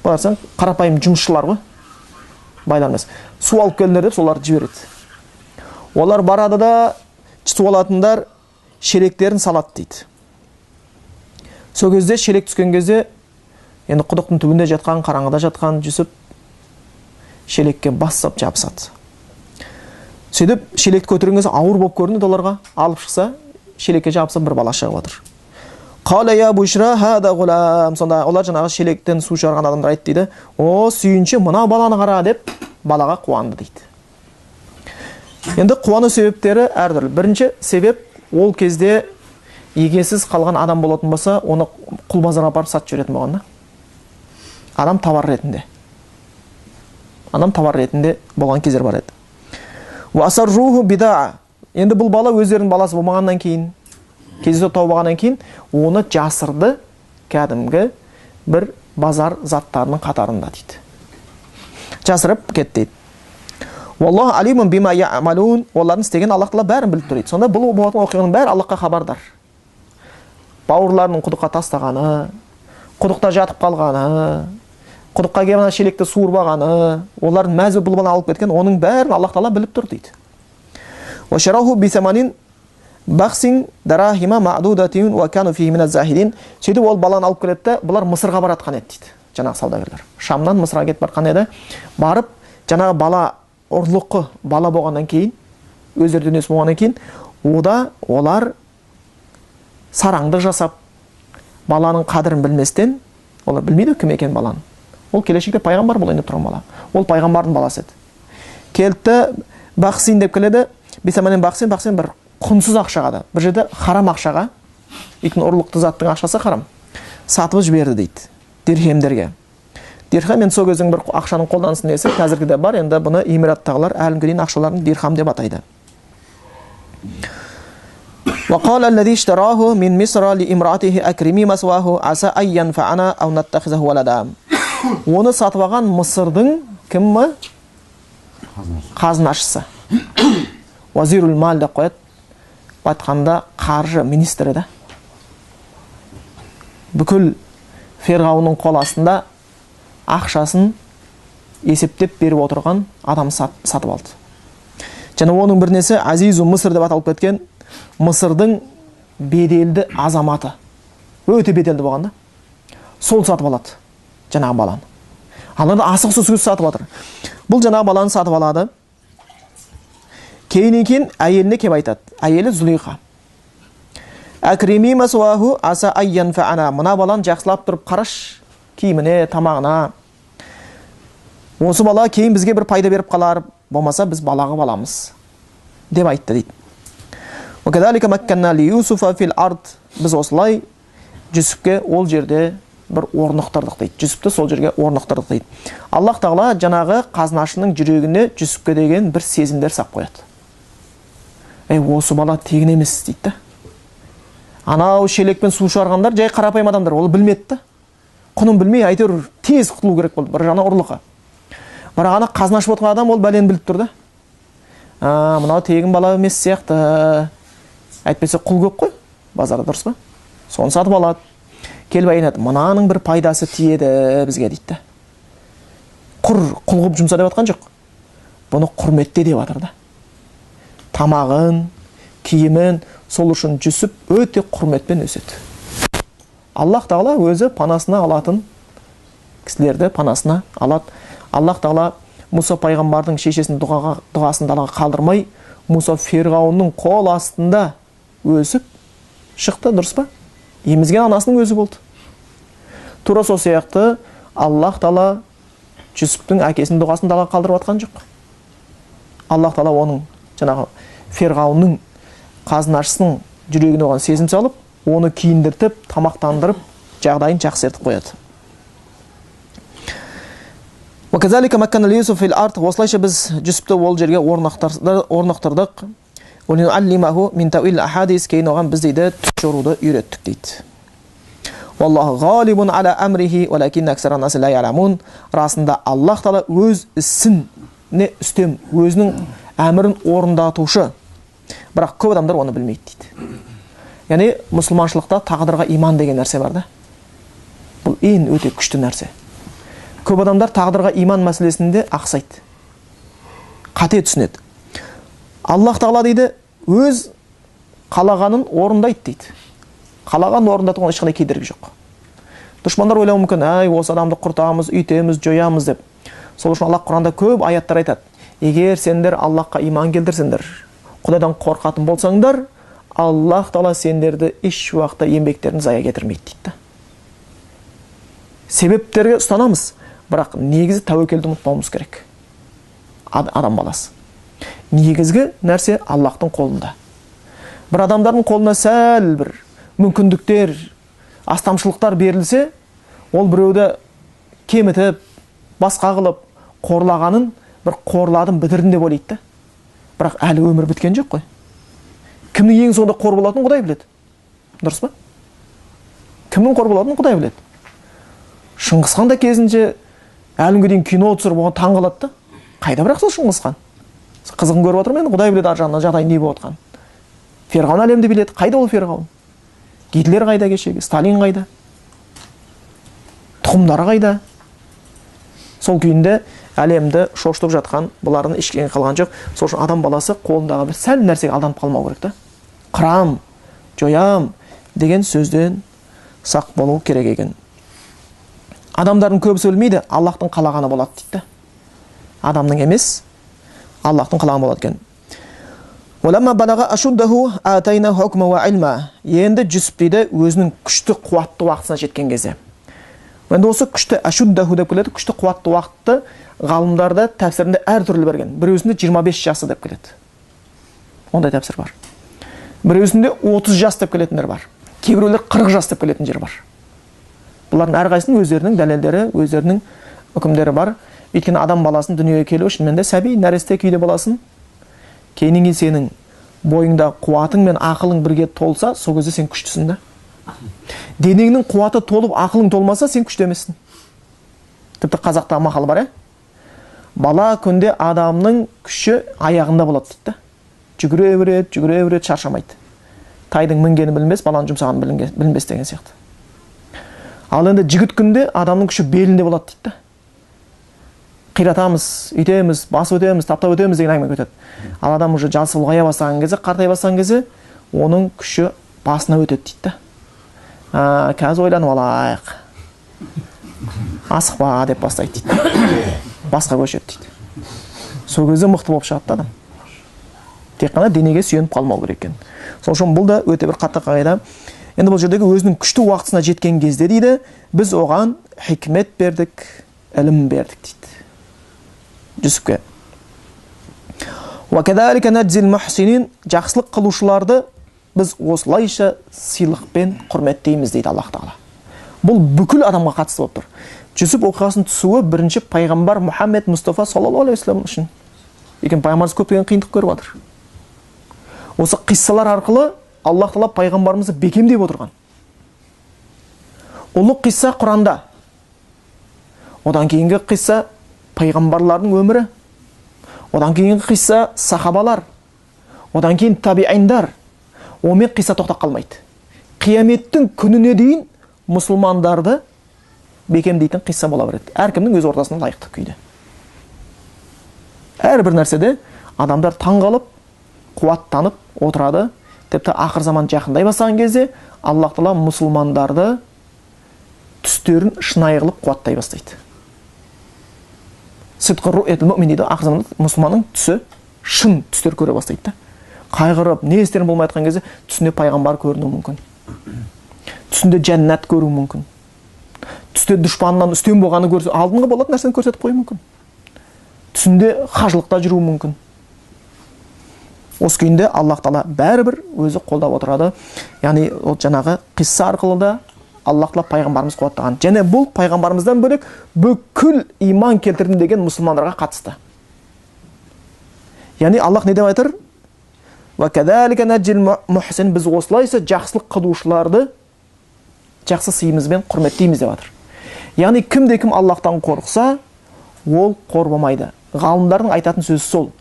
[SPEAKER 2] Барсаң қарапайым жұмысшылар ғой, байлар емес. Су алып келіңдер деп соларды жібереді. Олар барады да су алатындар шелектерін салады дейді. Сол кезде шелек түскен кезде енді құдықтың түбінде жатқан, қараңғыда жатқан Жүсіп шелекке бас сап жабысады. Сөйтіп шелекті көтерген кезде ауыр болып көрінеді оларға. Алып шықса, шелекке жабысып бір бала шығып отыр. Қала я бушра хада ғулам. Сонда олар жаңағы шелектен су шығарған адамдар айтты дейді. О, сүйінші, мына баланы қара деп балаға қуанды дейді. Енді қуану себептері әртүрлі. Бірінші себеп, ол кезде егесіз қалған адам болатын болса, оны құл базарға апарып сатып жіберетін болған да. Адам товар ретінде. Адам товар ретінде болған кездер бар еді. Уасарруху бидаа. Енді бұл бала өздерінің баласы болмағаннан кейін, кездесіп тауып алғаннан кейін, оны жасырды кәдімгі бір базар заттарының қатарында дейді. Жасырып кетті дейді. Уаллаху алимун бима яъмалун. Олардың істеген Аллах тағала бәрін біліп тұр дейді. Сонда бұл болатын оқиғаның бәрі Аллахқа хабардар. Бауырларының құдыққа тастағаны, құдықта жатып қалғаны, құдыққа келіп ана шелекті суырып алғаны, олардың мәз бұл баланы алып кеткен, оның бәрін Аллах тағала біліп тұр дейді. Уашараху бисаманин бақсин дарахима маъдудатин уа кану фихи миназ захидин. Сөйтіп ол баланы алып келеді де, бұлар Мысырға баратқан еді дейді. Жаңағы саудагерлер Шамнан Мысырға кетіп барған еді. Барып жаңағы бала ұрлыққы бала болғаннан кейін, өздері дүниесі болғаннан кейін, ода олар сараңдық жасап, баланың қадірін білместен, олар білмейді кім екен баланың. Ол келешекте пайғамбар болайын деп тұрған бала. Ол пайғамбардың баласы еді. Келді, бақсин деп келеді. Бисаманен бақсин, бақсин бір құнсыз ақшаға да, бір жерде харам ақшаға, өйткені ұрлықты заттың ақшасы харам, сатып жіберді дейді дирхемдерге. Дирхам енді сол кездің бір ақшаның қолданыс несі, қазіргі де бар, енді бұны Эмираттағылар әлі күнге дейін ақшаларын дирхам деп атайды. وقال الذي اشتراه من مصر لامرأته أكرمي مثواه عسى أن ينفعنا أو نتخذه ولدا. Оны сатып алған Мысырдың кімі? Қазынашысы. Вазирул мал деп қояды. Айтқанда қаржы министрі да. Бүкіл Ферғауынның қол астында ақшасын есептеп беріп отырған адам сатып алды. Және оның бірнесі Азизу Мысыр деп аталып кеткен Мысырдың беделді азаматы. Өте беделді болған да. Сол сатып алады жаңағы баланы. Ал енді асығыс үсігіс сатып жатыр. Бұл жаңағы баланы сатып алады. Кейіннен кейін әйеліне кеп айтады. Әйелі Зүлейха. Әкрими масуаху аса ай янфаана. Мына баланы жақсылап тұрып қараш, киіміне, тамағына. Осы бала кейін бізге бір пайда беріп қалар, болмаса біз балаға баламыз деп айтты дейді. Уакадалика макканна ли Юсуфа фил ард. Біз осылай Жүсіпке ол жерде бір орнықтырдық дейді. Жүсіпті сол жерге орнықтырдық дейді. Аллах тағала жаңағы қазынашының жүрегіне Жүсіпке деген бір сезімдер сап қояды. Ей, осы бала тегін емес дейді да. Анау шелекпен су шығарғандар жай қарапайым адамдар, ол білмеді да. Құнын білмей әйтеуір тез құтылу керек болды, бір жағынан ұрлыққа. Бірақ ана қазынашы болып отырған адам ол бәлені біліп тұр да. Мынау тегін бала емес сияқты. Әйтпесе құл көп қой базарда, дұрыс па? Соны сатып алады. Келіп айтады, мынаның бір пайдасы тиеді бізге дейді да. Құр құл қылып жұмса деп жатқан жоқ. Бұны құрметте деп жатыр да. Тамағын, киімін, сол үшін Жүсіп өте құрметпен өседі. Аллах тағала өзі панасына алатын кісілерді панасына алады. Аллах тағала Мұса пайғамбардың шешесінің дұғасын далаға қалдырмай, Мұса Ферғауынның қол астында өсіп шықты, дұрыс па? Емізген анасының өзі болды. Тура сол сияқты Аллах тағала Жүсіптің әкесінің дұғасын далаға қалдырып жатқан жоқ. Аллах тағала оның жаңағы Ферғауынның қазынашысының жүрегіне оған сезім салып, оны киіндіртіп, тамақтандырып, жағдайын жақсы етіп қояды. Осылайша біз Жүсіпті ол жерге орнықтырдық. Кейін оған біз дейді түс жоруды үйреттік дейді. Расында Аллах тағала өз ісіне үстем, өзінің әмірін орындатушы. Бірақ көп адамдар оны білмейді дейді. Яғни мұсылманшылықта тағдырға иман деген нәрсе бар да. Бұл ең өте күшті нәрсе. Көп адамдар тағдырға иман мәселесінде ақсайды. Қате түсінеді. Аллах тағала дейді, өз қалағанын орындайды дейді. Қалағанын орындатуға ешқандай кедергі жоқ. Дұшпандар ойлауы мүмкін, әй, осы адамды құртамыз, үйтеміз, жоямыз деп. Сол үшін Аллах Құранда көп аяттар айтады. Егер сендер Аллахқа иман келтірсеңдер, Құдайдан қорқатын болсаңдар, Аллах тағала сендерді еш уақытта еңбектерін зая кетірмейді дейді. Себептерге ұстанамыз, бірақ негізі тәуекелді ұмытпауымыз керек. Адам баласы. Негізгі нәрсе Аллахтың қолында. Бір адамдардың қолына сәл бір мүмкіндіктер, астамшылықтар берілсе, ол біреуді кемітіп, басқа қылып, қорлағанын бір қорладым, бітірдім деп ойлайды да. Бірақ әлі өмір біткен жоқ қой. Кімнің ең соңында қор болатынын Құдай біледі. Дұрыс па? Кімнің қор болатынын Құдай біледі. Шыңғысхан да кезінше әлі күнге дейін кино түсіріп оған таң қалады да. Қайда бірақ сол Шыңғысхан? Қызығын көріп отырмын енді, Құдай біледі ар жағынан жағдай не болып жатқанын. Ферғауын әлемді биледі. Қайда ол Ферғауын? Гитлер қайда кешегі? Сталин қайда? Тұқымдары қайда? Сол күйінде әлемді шошытып жатқан бұлардың ештеңе қалған жоқ. Сол үшін адам баласы қолындағы бір сәл нәрсеге алданып қалмау керек та. Қырам, жоям деген сөзден сақ болу керек екен. Адамдардың көбісі білмейді, Аллахтың қалағаны болады дейді. Адамның емес, Аллахтың қалағаны болады екен. Енді Жүсіп дейді өзінің күшті қуатты уақытысына жеткен кезде. Енді осы күшті ашуддаху деп келеді, күшті қуатты уақытты ғалымдарда тәпсірінде әртүрлі берген. Біреусінде 25 жасы деп келеді. Ондай тәпсір бар. Біреусінде 30 жас деп келетіндер бар. Кейбіреулер 40 жас деп келетін жер бар. Бұлардың әрқайсысының өздерінің дәлелдері, өздерінің үкімдері бар. Өйткені адам баласын дүниеге келу шынымен де сәби, нәресте күйде боласың. Кейіннен кейін сенің бойыңда қуатың мен ақылың бірге толса, сол кезде сен күштісің да. Денеңнің қуаты толып, ақылың толмаса, сен күшті емессің. Тіпті қазақта мақал бар, Бала күнде адамның күші аяғында болады дейді. Жүгіре береді, жүгіре береді, шаршамайды. Тайдың мінгені білінбес, баланың жұмсағаны білінбес деген сияқты. Ал енді жігіт күнде адамның күші белінде болады дейді. Қиратамыз, үйтеміз, басып өтеміз, таптап өтеміз деген әңгіме өтеді. Ал адам уже жасы ұлғая бастаған кезде, қартая бастаған кезде, оның күші басына өтеді дейді. Қазір ойланып алайық. Асықпа деп бастайды дейді. Басқа көшеді дейді. Сол кезде мықты болып шығады адам. Тек қана денеге сүйеніп қалмау керек екен. Сол үшін бұл да өте бір қатты қағида. Енді бұл жердегі өзінің күшті уақытысына жеткен кезде дейді, біз оған хикмет бердік, ілім бердік дейді. Жүсіпке. Жақсылық қылушыларды біз осылайша сыйлықпен құрметтейміз дейді Аллах тағала. Бұл бүкіл адамға қатысты болып тұр. Жүсіп оқиғасының түсуі бірінші пайғамбар Мұхаммед Мұстафа саллаллаху алейхи уассалам үшін. Өйткені пайғамбарымыз көптеген қиындық көріп жатыр. Осы қиссалар арқылы Аллах тағала пайғамбарымызды бекемдеп отырған. Ұлы қисса Құранда. Одан кейінгі қисса пайғамбарлардың өмірі. Одан кейінгі қисса сахабалар. Одан кейін табииндар. Онымен қисса тоқтап қалмайды. Қияметтің күніне дейін мұсылмандарды бекемдейтін қисса бола береді. Әркімнің өз ортасына лайықты күйде. Әрбір нәрседе адамдар таңғалып, қуаттанып отырады. Тіпті ақыр заман жақындай бастаған кезде Аллах тағала мұсылмандарды түстерін шынайы қылып қуаттай бастайды. Сидқы руъятул муъмин дейді, ақыр заманда мұсылманның түсі шын түстер көре бастайды да. Қайғырып, не істерін болмай жатқан кезде түсінде пайғамбар көрінуі мүмкін. Түсінде жәннат көруі мүмкін. Түсте дұшпанынан үстем болғаны көрсе, алдыңғы болатын нәрсені көрсетіп қоюы мүмкін. Түсінде қажылықта жүруі мүмкін. Осы күйінде Аллах тағала бәрібір өзі қолдап отырады. Яғни ол жаңағы қисса арқылы да Аллах тағала пайғамбарымыз қуаттаған. Және бұл пайғамбарымыздан бөлек бүкіл иман келтірдім деген мұсылмандарға қатысты. Яғни Аллах не деп айтыр? Біз осылайша жақсылық қылушыларды жақсы сыйымызбен құрметтейміз деп жатыр. Яғни кімде кім Аллахтан қорықса, ол қор болмайды. Ғалымдардың айтатын сөзі сол.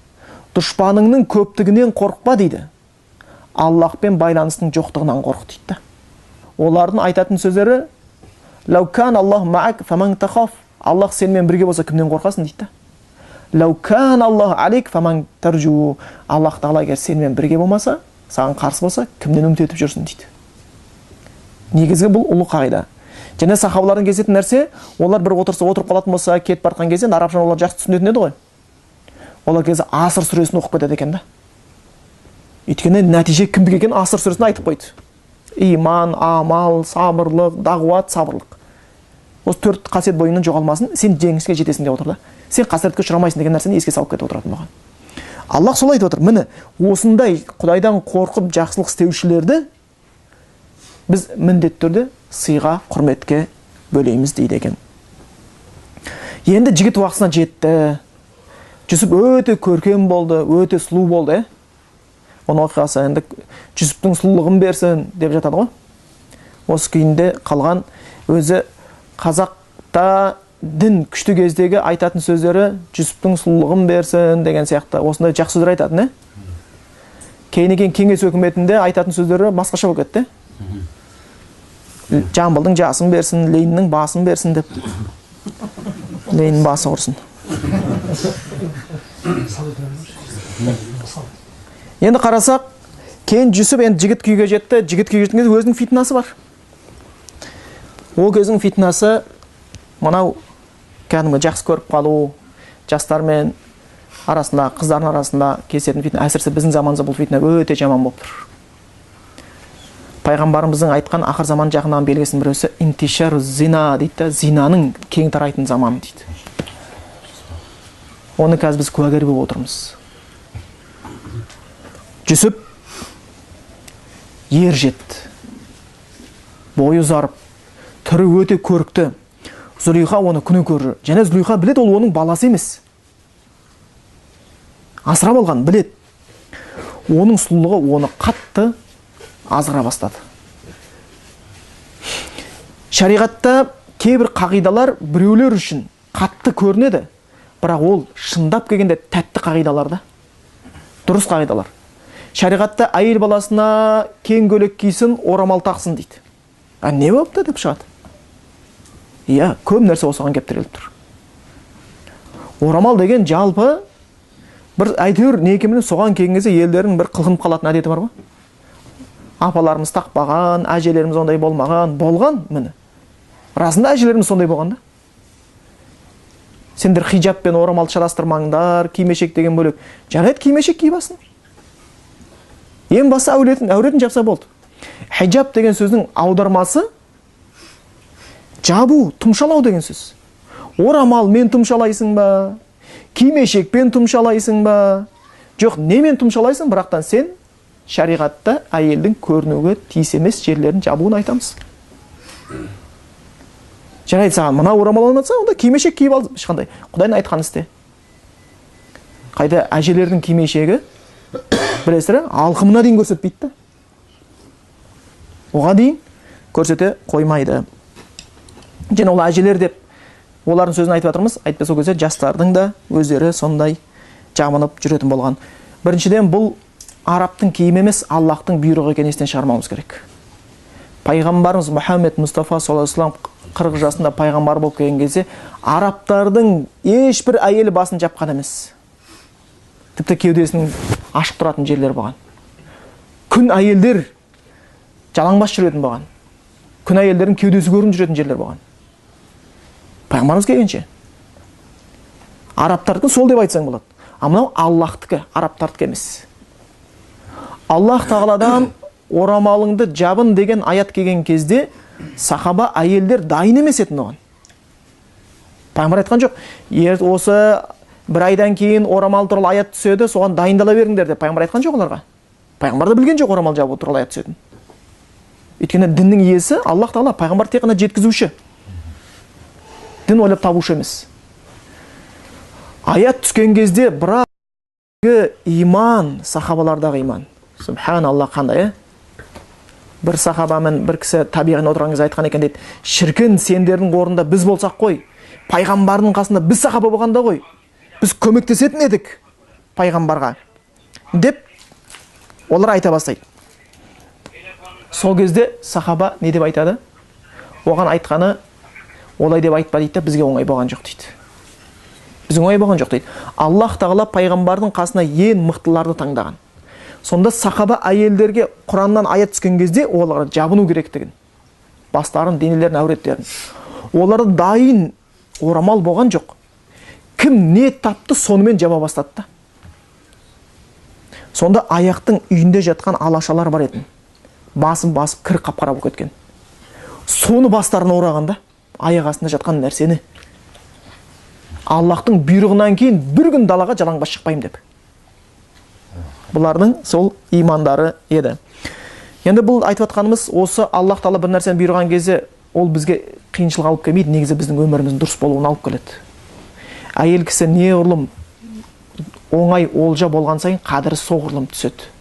[SPEAKER 2] Дұшпаныңның көптігінен қорықпа дейді. Аллахпен байланыстың жоқтығынан қорық дейді. Олардың айтатын сөздері «Лау кан Аллах маак фаман тахаф». Аллах сенімен бірге болса кімнен қорқасың дейді. «Лау кан Аллах алейк фаман таржу». Аллах тағала егер сенімен бірге болмаса, саған қарсы болса, кімнен үміт етіп жүрсің дейді. Негізгі бұл ұлы қағида. Және сахабалардың кездесетін нәрсе, олар бір отырса отырып қалатын болса, кетіп бара жатқан кезде арабшаны олар жақсы түсінетін еді ғой. Олар кезде Аср сүресін оқып кетеді екен да. Өйткені нәтиже кімдікі екенін Аср сүресінде айтып қойды. Иман, амал, сабырлық, дағуат, сабырлық. Осы төрт қасиет бойыңнан жоғалмасын, сен жеңіске жетесің деп отыр да. Сен қасіретке ұшырамайсың деген нәрсені еске салып кетіп отыратын болған. Аллах солай айтып отыр. Міне, осындай Құдайдан қорқып жақсылық істеушілерді біз міндетті түрде сыйға, құрметке бөлейміз дейді екен. Енді жігіт уақытысына жетті. Жүсіп өте көркем болды, өте сұлу болды. Оның оқиғасы енді Жүсіптің сұлулығын берсін деп жатады ғой. Осы күйінде қалған өзі қазақта дін күшті кездегі айтатын сөздері Жүсіптің сұлулығын берсін деген сияқты осындай жақсы сөздер айтатын. Кейін екен кеңес өкіметінде айтатын сөздері басқаша болып кетті. Жамбылдың жасын берсін, Лениннің басын берсін деп. Ленин басы құрсын. Енді қарасақ, кейін Жүсіп енді жігіт күйге жетті. Жігіт күйге жеткен кезде өзінің фитнасы бар. Ол кездің фитнасы мынау кәдімгі жақсы көріп қалу, жастармен арасында, қыздардың арасында кездесетін фитна. Әсіресе біздің заманымызда бұл фитна өте жаман болып тұр. Пайғамбарымыздың айтқан ақыр заман жақындаған белгісінің біреусі интишар зина дейді да, зинаның кең тарайтын заманы дейді. Оны қазір біз куәгер болып отырмыз. Жүсіп ер жетті. Бойы ұзарып, түрі өте көрікті. Зүлейха оны күні көрір. Және Зүлейха біледі, ол оның баласы емес. Асырап алған біледі. Оның сұлулығы оны қатты азғыра бастады. Шариғатта кейбір қағидалар біреулер үшін қатты көрінеді, бірақ ол шындап келгенде тәтті қағидалар да. Дұрыс қағидалар. Шариғатта әйел баласына кең көйлек кисін, орамал тақсын дейді. А не болыпты деп шығады. Иә, көп нәрсе осыған кеп тіреліп тұр. Орамал деген жалпы бір әйтеуір не екенін соған келген кезде елдердің бір қылқынып қалатын әдеті бар ғой. Апаларымыз тақпаған, әжелеріміз ондай болмаған, болған міне. Расында әжелеріміз сондай болған да. Сендер хиджаб пен орамалды шатастырмаңдар, кимешек деген бөлек. Жарайды, кимешек киіп алсын. Ең басы әуретін жапса болды. Хиджаб деген сөздің аудармасы жабу, тұмшалау деген сөз. Орамалмен тұмшалайсың ба? Кимешекпен тұмшалайсың ба? Жоқ, немен тұмшалайсың, бірақтан сен шариғатта әйелдің көрінуге тиіс емес жерлерін жабуын айтамыз. Жарайды, саған мына орамал алмаса, онда кимешек киіп ал, ешқандай. Құдайдың айтқанын істе. Қайда әжелердің кимешегі, білесіздер, алқымына дейін көрсетпейді да. Оған дейін көрсете қоймайды. Және ол әжелер деп олардың сөзін айтып жатырмыз, әйтпесе ол кезде жастардың да өздері сондай жамынып жүретін болған. Біріншіден, бұл арабтың киімі емес, Аллахтың бұйрығы екенін естен шығармауымыз керек. Пайғамбарымыз Мұхаммед Мұстафа саллаллаху алейхи вассалам 40 жасында пайғамбар болып келген кезде арабтардың ешбір әйелі басын жапқан емес. Тіпті кеудесінің ашық тұратын жерлер болған. Күн әйелдер жалаңбас жүретін болған. Күн әйелдердің кеудесі көрініп жүретін жерлер болған. Пайғамбарымыз келгенше. Арабтардікі сол деп айтсаң болады. А мынау Аллахтікі, арабтардікі емес. Аллах тағаладан орамалыңды жабын деген аят келген кезде сахаба әйелдер дайын емес етін оған. Пайғамбар айтқан жоқ. Осы бір айдан кейін орамал туралы аят түседі, соған дайындала беріңдер деп пайғамбар айтқан жоқ оларға. Пайғамбар да білген жоқ орамал жабу туралы аят түсетін. Өйткені діннің иесі Аллах тағала, пайғамбар тек қана жеткізуші. Дін ойлап табушы емес. Аят түскен кезде бірақ иман, сахабалардағы иман. Субханалла, қандай, Бір сахабамен бір кісі табиғин отырған кезде айтқан екен дейді. Шіркін, сендердің орнында біз болсақ қой. Пайғамбардың қасында біз сахаба болғанда ғой. Біз көмектесетін едік пайғамбарға деп олар айта бастайды. Сол кезде сахаба не деп айтады? Оған айтқаны, олай деп айтпа дейді, бізге оңай болған жоқ дейді. Бізге оңай болған жоқ дейді. Аллах тағала пайғамбардың қасына ең мықтыларды таңдаған. Сонда сахаба әйелдерге Құраннан аят түскен кезде оларға жабыну керектігін, бастарын, денелерін, әуреттерін. Оларда дайын орамал болған жоқ. Кім не тапты, сонымен жаба бастады да. Сонда аяқтың үйінде жатқан алашалар бар етін. Басын басып кір қап-қара болып кеткен. Соны бастарына орағанда, аяқ астында жатқан нәрсені. Аллахтың бұйрығынан кейін бір күн далаға жалаңбас шықпаймын деп. Бұлардың сол имандары еді. Енді бұл айтып жатқанымыз, осы Аллах тағала бір нәрсені бұйырған кезде ол бізге қиыншылық алып келмейді, негізі біздің өміріміздің дұрыс болуын алып келеді. Әйел кісі неғұрлым оңай олжа болған сайын қадірі соғұрлым түседі.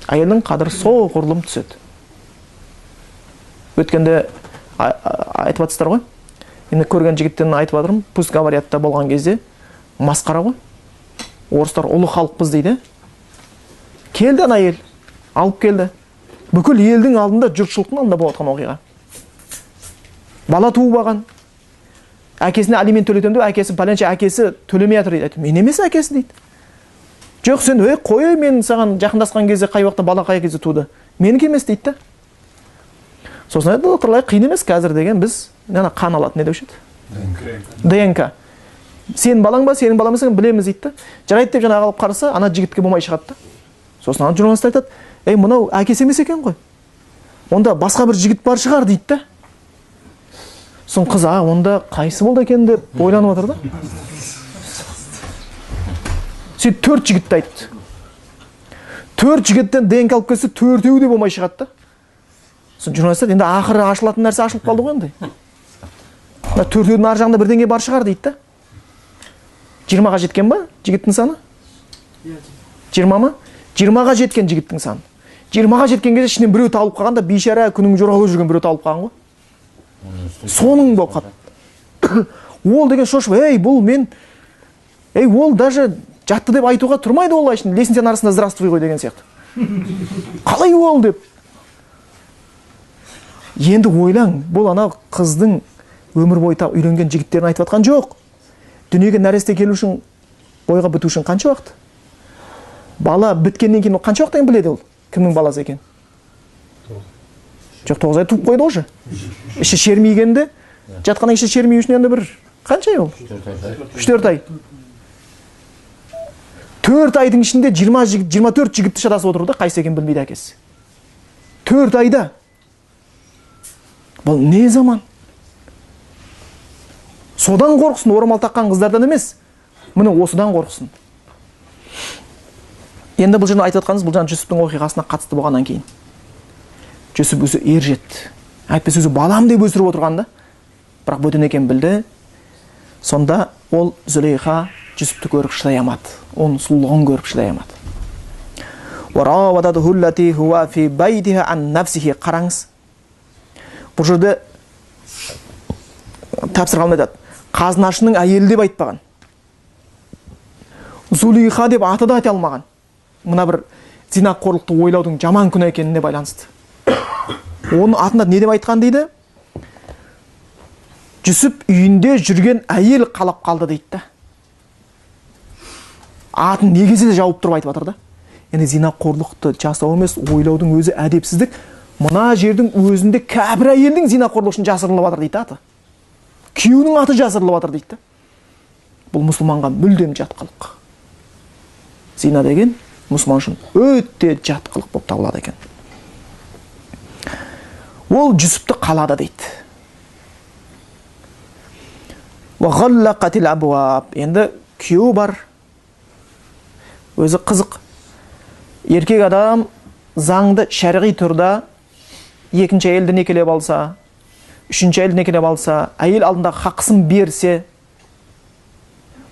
[SPEAKER 2] Әйелдің қадірі соғұрлым түседі. Өткенде айтып жатсыздар ғой. Енді көрген жігіттен айтып жатырмын, пусть говорятта болған кезде масқара ғой. Орыстар ұлы халықпыз дейді. Келді ана әйел, алып келді. Бүкіл елдің алдында, жұртшылықтың алдында болып жатқан оқиға. Бала туып алған. Әкесіне алимент төлетемін деп, әкесі пәленше әкесі төлемей жатыр дейді. Мен емес әкесі дейді. Жоқ, сен ей қой, мен саған жақындасқан кезде қай уақытта бала қай кезде туды? Менікі емес дейді да. Сосын айтады, докторлар қиын емес қазір деген біз ана қан алады, не деуші еді? ДНК. Сенің балаң ба, сенің балаң емессің білеміз дейді да. Жарайды деп жаңағы алып қараса, ана жігітке болмай шығады да. Сосын ана журналист айтады, ей мынау әкесі емес екен ғой. Онда басқа бір жігіт бар шығар дейді да. Сосын қыз, а онда қайсы болды екен деп ойланып отыр да. Сөйтіп 4 жігітті айтты. 4 жігіттен ДНК алып келсе, 4-еуі де болмай шығады да. Сосын журналист айтады, енді ақыры ашылатын нәрсе ашылып қалды ғой енді. Мына 4-еудің ар жағында бірдеңе бар шығар дейді да. 20-ға жеткен ба жігіттің саны? 20 ма? 20-ға жеткен жігіттің саны. 20-ға жеткен кезде ішінен біреу табылып қалған да, бейшара күнің жорға жүрген біреу табылып қалған ғой. Соның болып қалды. Ол деген шошып, ей бұл мен, ей ол даже жатты деп айтуға тұрмайды ол айшын, лестницаның арасында здравствуй ғой деген сияқты. Қалай ол деп. Енді ойлаң, бұл ана қыздың өмір бойы үйренген жігіттерін айтып жатқан жоқ. Дүниеге нәресте келу үшін, бойға біту үшін қанша уақыт? Бала біткеннен кейін қанша уақыттан біледі ол? Кімнің баласы екен? Жоқ, 9 ай туып қойды ғой. Іші шермейгенде, жатқаннан іші шермей үшін енді бір қанша ай ол? 3-4 ай. 4 айдың ішінде 24 жігітті шатасып отырды, қайсы екенін білмейді әкесі. 4 айда. Бұл не заман? Содан қорқсын, орамал таққан қыздардан емес. Міне осыдан қорқсын. Енді бұл жерде айтып жатқанымыз, бұл жаңа Жүсіптің оқиғасына қатысты болғаннан кейін. Жүсіп өзі ер жетті. Әйтпесе өзі балам деп өсіріп отырған да. Бірақ бөтен екенін білді. Сонда ол Зүлейха Жүсіпті көріп шыдай алмады. Оның сұлулығын көріп шыдай алмады. Қараңыз. Бұл жерде тәпсір ғалым айтады. Қазынашының әйелі деп айтпаған. Зулейха деп аты да айта алмаған. Мына бір зинақорлықты ойлаудың жаман күнә екеніне байланысты. Оның атында не деп айтқан дейді? Жүсіп үйінде жүрген әйел қалап қалды дейді да. Атын негізі де жауып тұрып айтып жатыр да. Яғни зинақорлықты жасау емес, ойлаудың өзі әдепсіздік. Мына жердің өзінде кәпір әйелдің зинақорлық үшін жасырылып жатыр дейді аты. Күйеуінің аты жасырылып жатыр дейді. Бұл мұсылманға мүлдем жат қылық. Зина деген мұсылман үшін өте жат қылық болып табылады екен. Ол Жүсіпті қалады дейді. Енді күйеуі бар. Өзі қызық. Еркек адам заңды шәрғи түрде екінші әйелді некелеп алса, үшінші әйелді некелеп алса, әйел алдында хақысын берсе,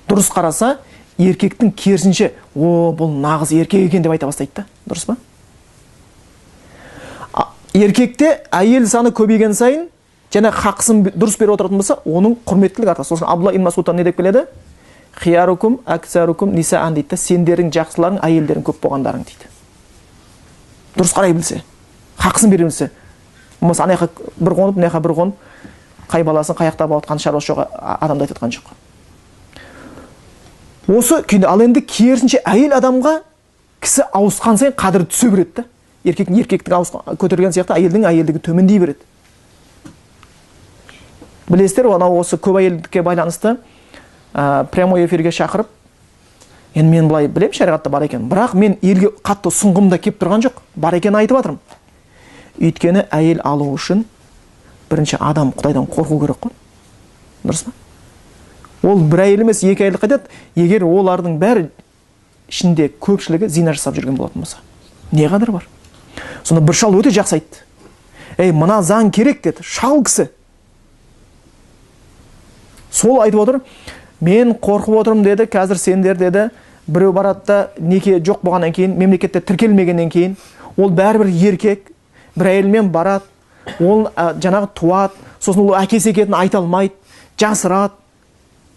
[SPEAKER 2] дұрыс қараса, еркектің керісінше, о, бұл нағыз еркек екен деп айта бастайды да. Дұрыс па? Еркекте әйел саны көбейген сайын, және хақысын дұрыс беріп отыратын болса, оның құрметтілігі артады. Сол үшін Абдулла ибн Масуд не деп келеді? Хиярукум аксарукум нисаан дейді. Сендердің жақсыларың әйелдерің көп болғандарың дейді. Дұрыс қарай білсе, хақысын бере білсе. Болмаса ана жаққа бір қонып, мына жаққа бір қонып, қай баласын қай жақта болып жатқан шаруасы жоқ, адамды айтып жатқан жоқ. Осы күйінде, ал енді керісінше әйел адамға кісі ауысқан сайын қадірі түсе береді да. Еркектің еркектің ауысқан көтерген сияқты әйелдің әйелдігі төмендей береді. Білесіздер, анау осы көп әйелдікке байланысты прямой эфирге шақырып, енді мен былай білем шариғатта бар екен, бірақ мен елге қатты ұсынғым да кеп тұрған жоқ, бар екенін айтып жатырмын. Өйткені әйел алу үшін бірінші адам Құдайдан қорқу керек қой. Дұрыс па? Ол бір әйел емес, екі әйел қайтады, егер олардың бәрі ішінде көпшілігі зина жасап жүрген болатын болса. Не қадір бар? Сонда бір шал өте жақсы айтты. Ей, мына заң керек деді, шал кісі. Сол айтып отыр, мен қорқып отырмын деді, қазір сендер деді, біреу барады да неке жоқ болғаннан кейін, мемлекетте тіркелмегеннен кейін, ол бәрібір еркек, бір әйелмен барады, ол жаңағы туады, сосын ол әкесі екенін айта алмайды, жасырады,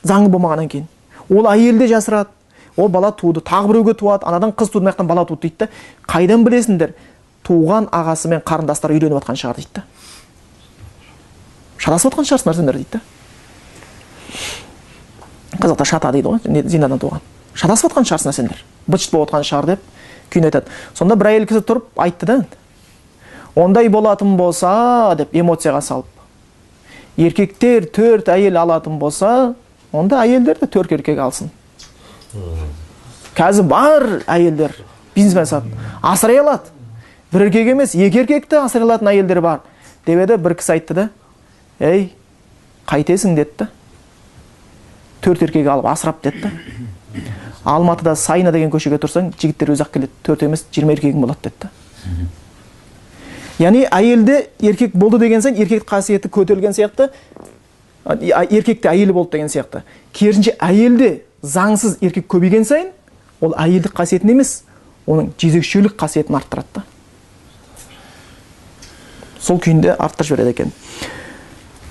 [SPEAKER 2] заңы болмағаннан кейін. Ол әйел де жасырады, ол бала туды, тағы біреуге туады, анадан қыз туды, мына жақтан бала туды дейді да. Қайдан білесіңдер, туған ағасы мен қарындастары үйленіп жатқан шығар дейді да. Шатасып жатқан шығарсыңдар сендер дейді да. Қазақта шата дейді ғой, зинадан туған. Шатасып жатқан шығарсыңдар сендер, быт-шыт болып жатқан шығар деп күйін айтады. Сонда бір әйел кісі тұрып айтты да, ондай болатын болса деп эмоцияға салып, еркектер 4 әйел алатын болса, онда әйелдер де 4 еркек алсын. Қазір бар әйелдер бизнесмен сатып асырай алады. Бір еркек емес, екі еркекті асырай алатын әйелдер бар деп еді, бір кісі айтты да, ей, қайтесің деді да. 4 еркек алып асырап деді. Алматыда Сайна деген көшеге тұрсаң, жігіттер өзі ақ келеді. 4 емес, 20 еркегің болады деді. Яғни әйелде еркек болды деген сайын еркек қасиеті көтерілген сияқты, еркекте әйелі болды деген сияқты. Керісінше әйелде заңсыз еркек көбейген сайын, ол әйелдік қасиетін емес, оның жезөкшелік қасиетін арттырады да. Сол күйінде арттырып жібереді екен.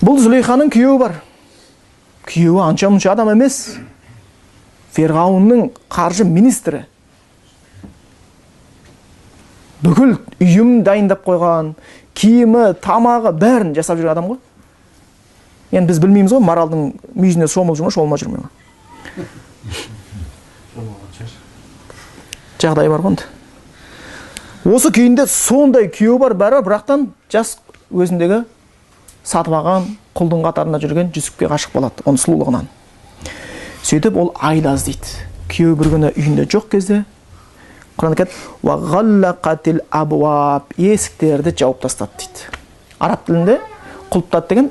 [SPEAKER 2] Бұл Зүлейханың күйеуі бар. Күйеуі анша-мұнша адам емес. Ферғауынның қаржы министрі. Бүкіл үйім дайындап қойған, киімі, тамағы бәрін жасап жүрген адам ғой. Енді біз білмейміз ғой, маралдың мүйізіне шомылып жүр ме, шомылмай жүр ме? Жағдай бар ғой енді. Осы күйінде сондай күйеуі бар, бәрі бірақтан жас өзіндегі сатып алған құлдың қатарында жүрген Жүсіпке ғашық болады, оның сұлулығынан. Сөйтіп ол айла іздейді. Күйеуі бір күні үйінде жоқ кезде Құран айтады, «Уа ғаллақатил абуаб», есіктерді жауып тастады дейді. Араб тілінде құлыптады деген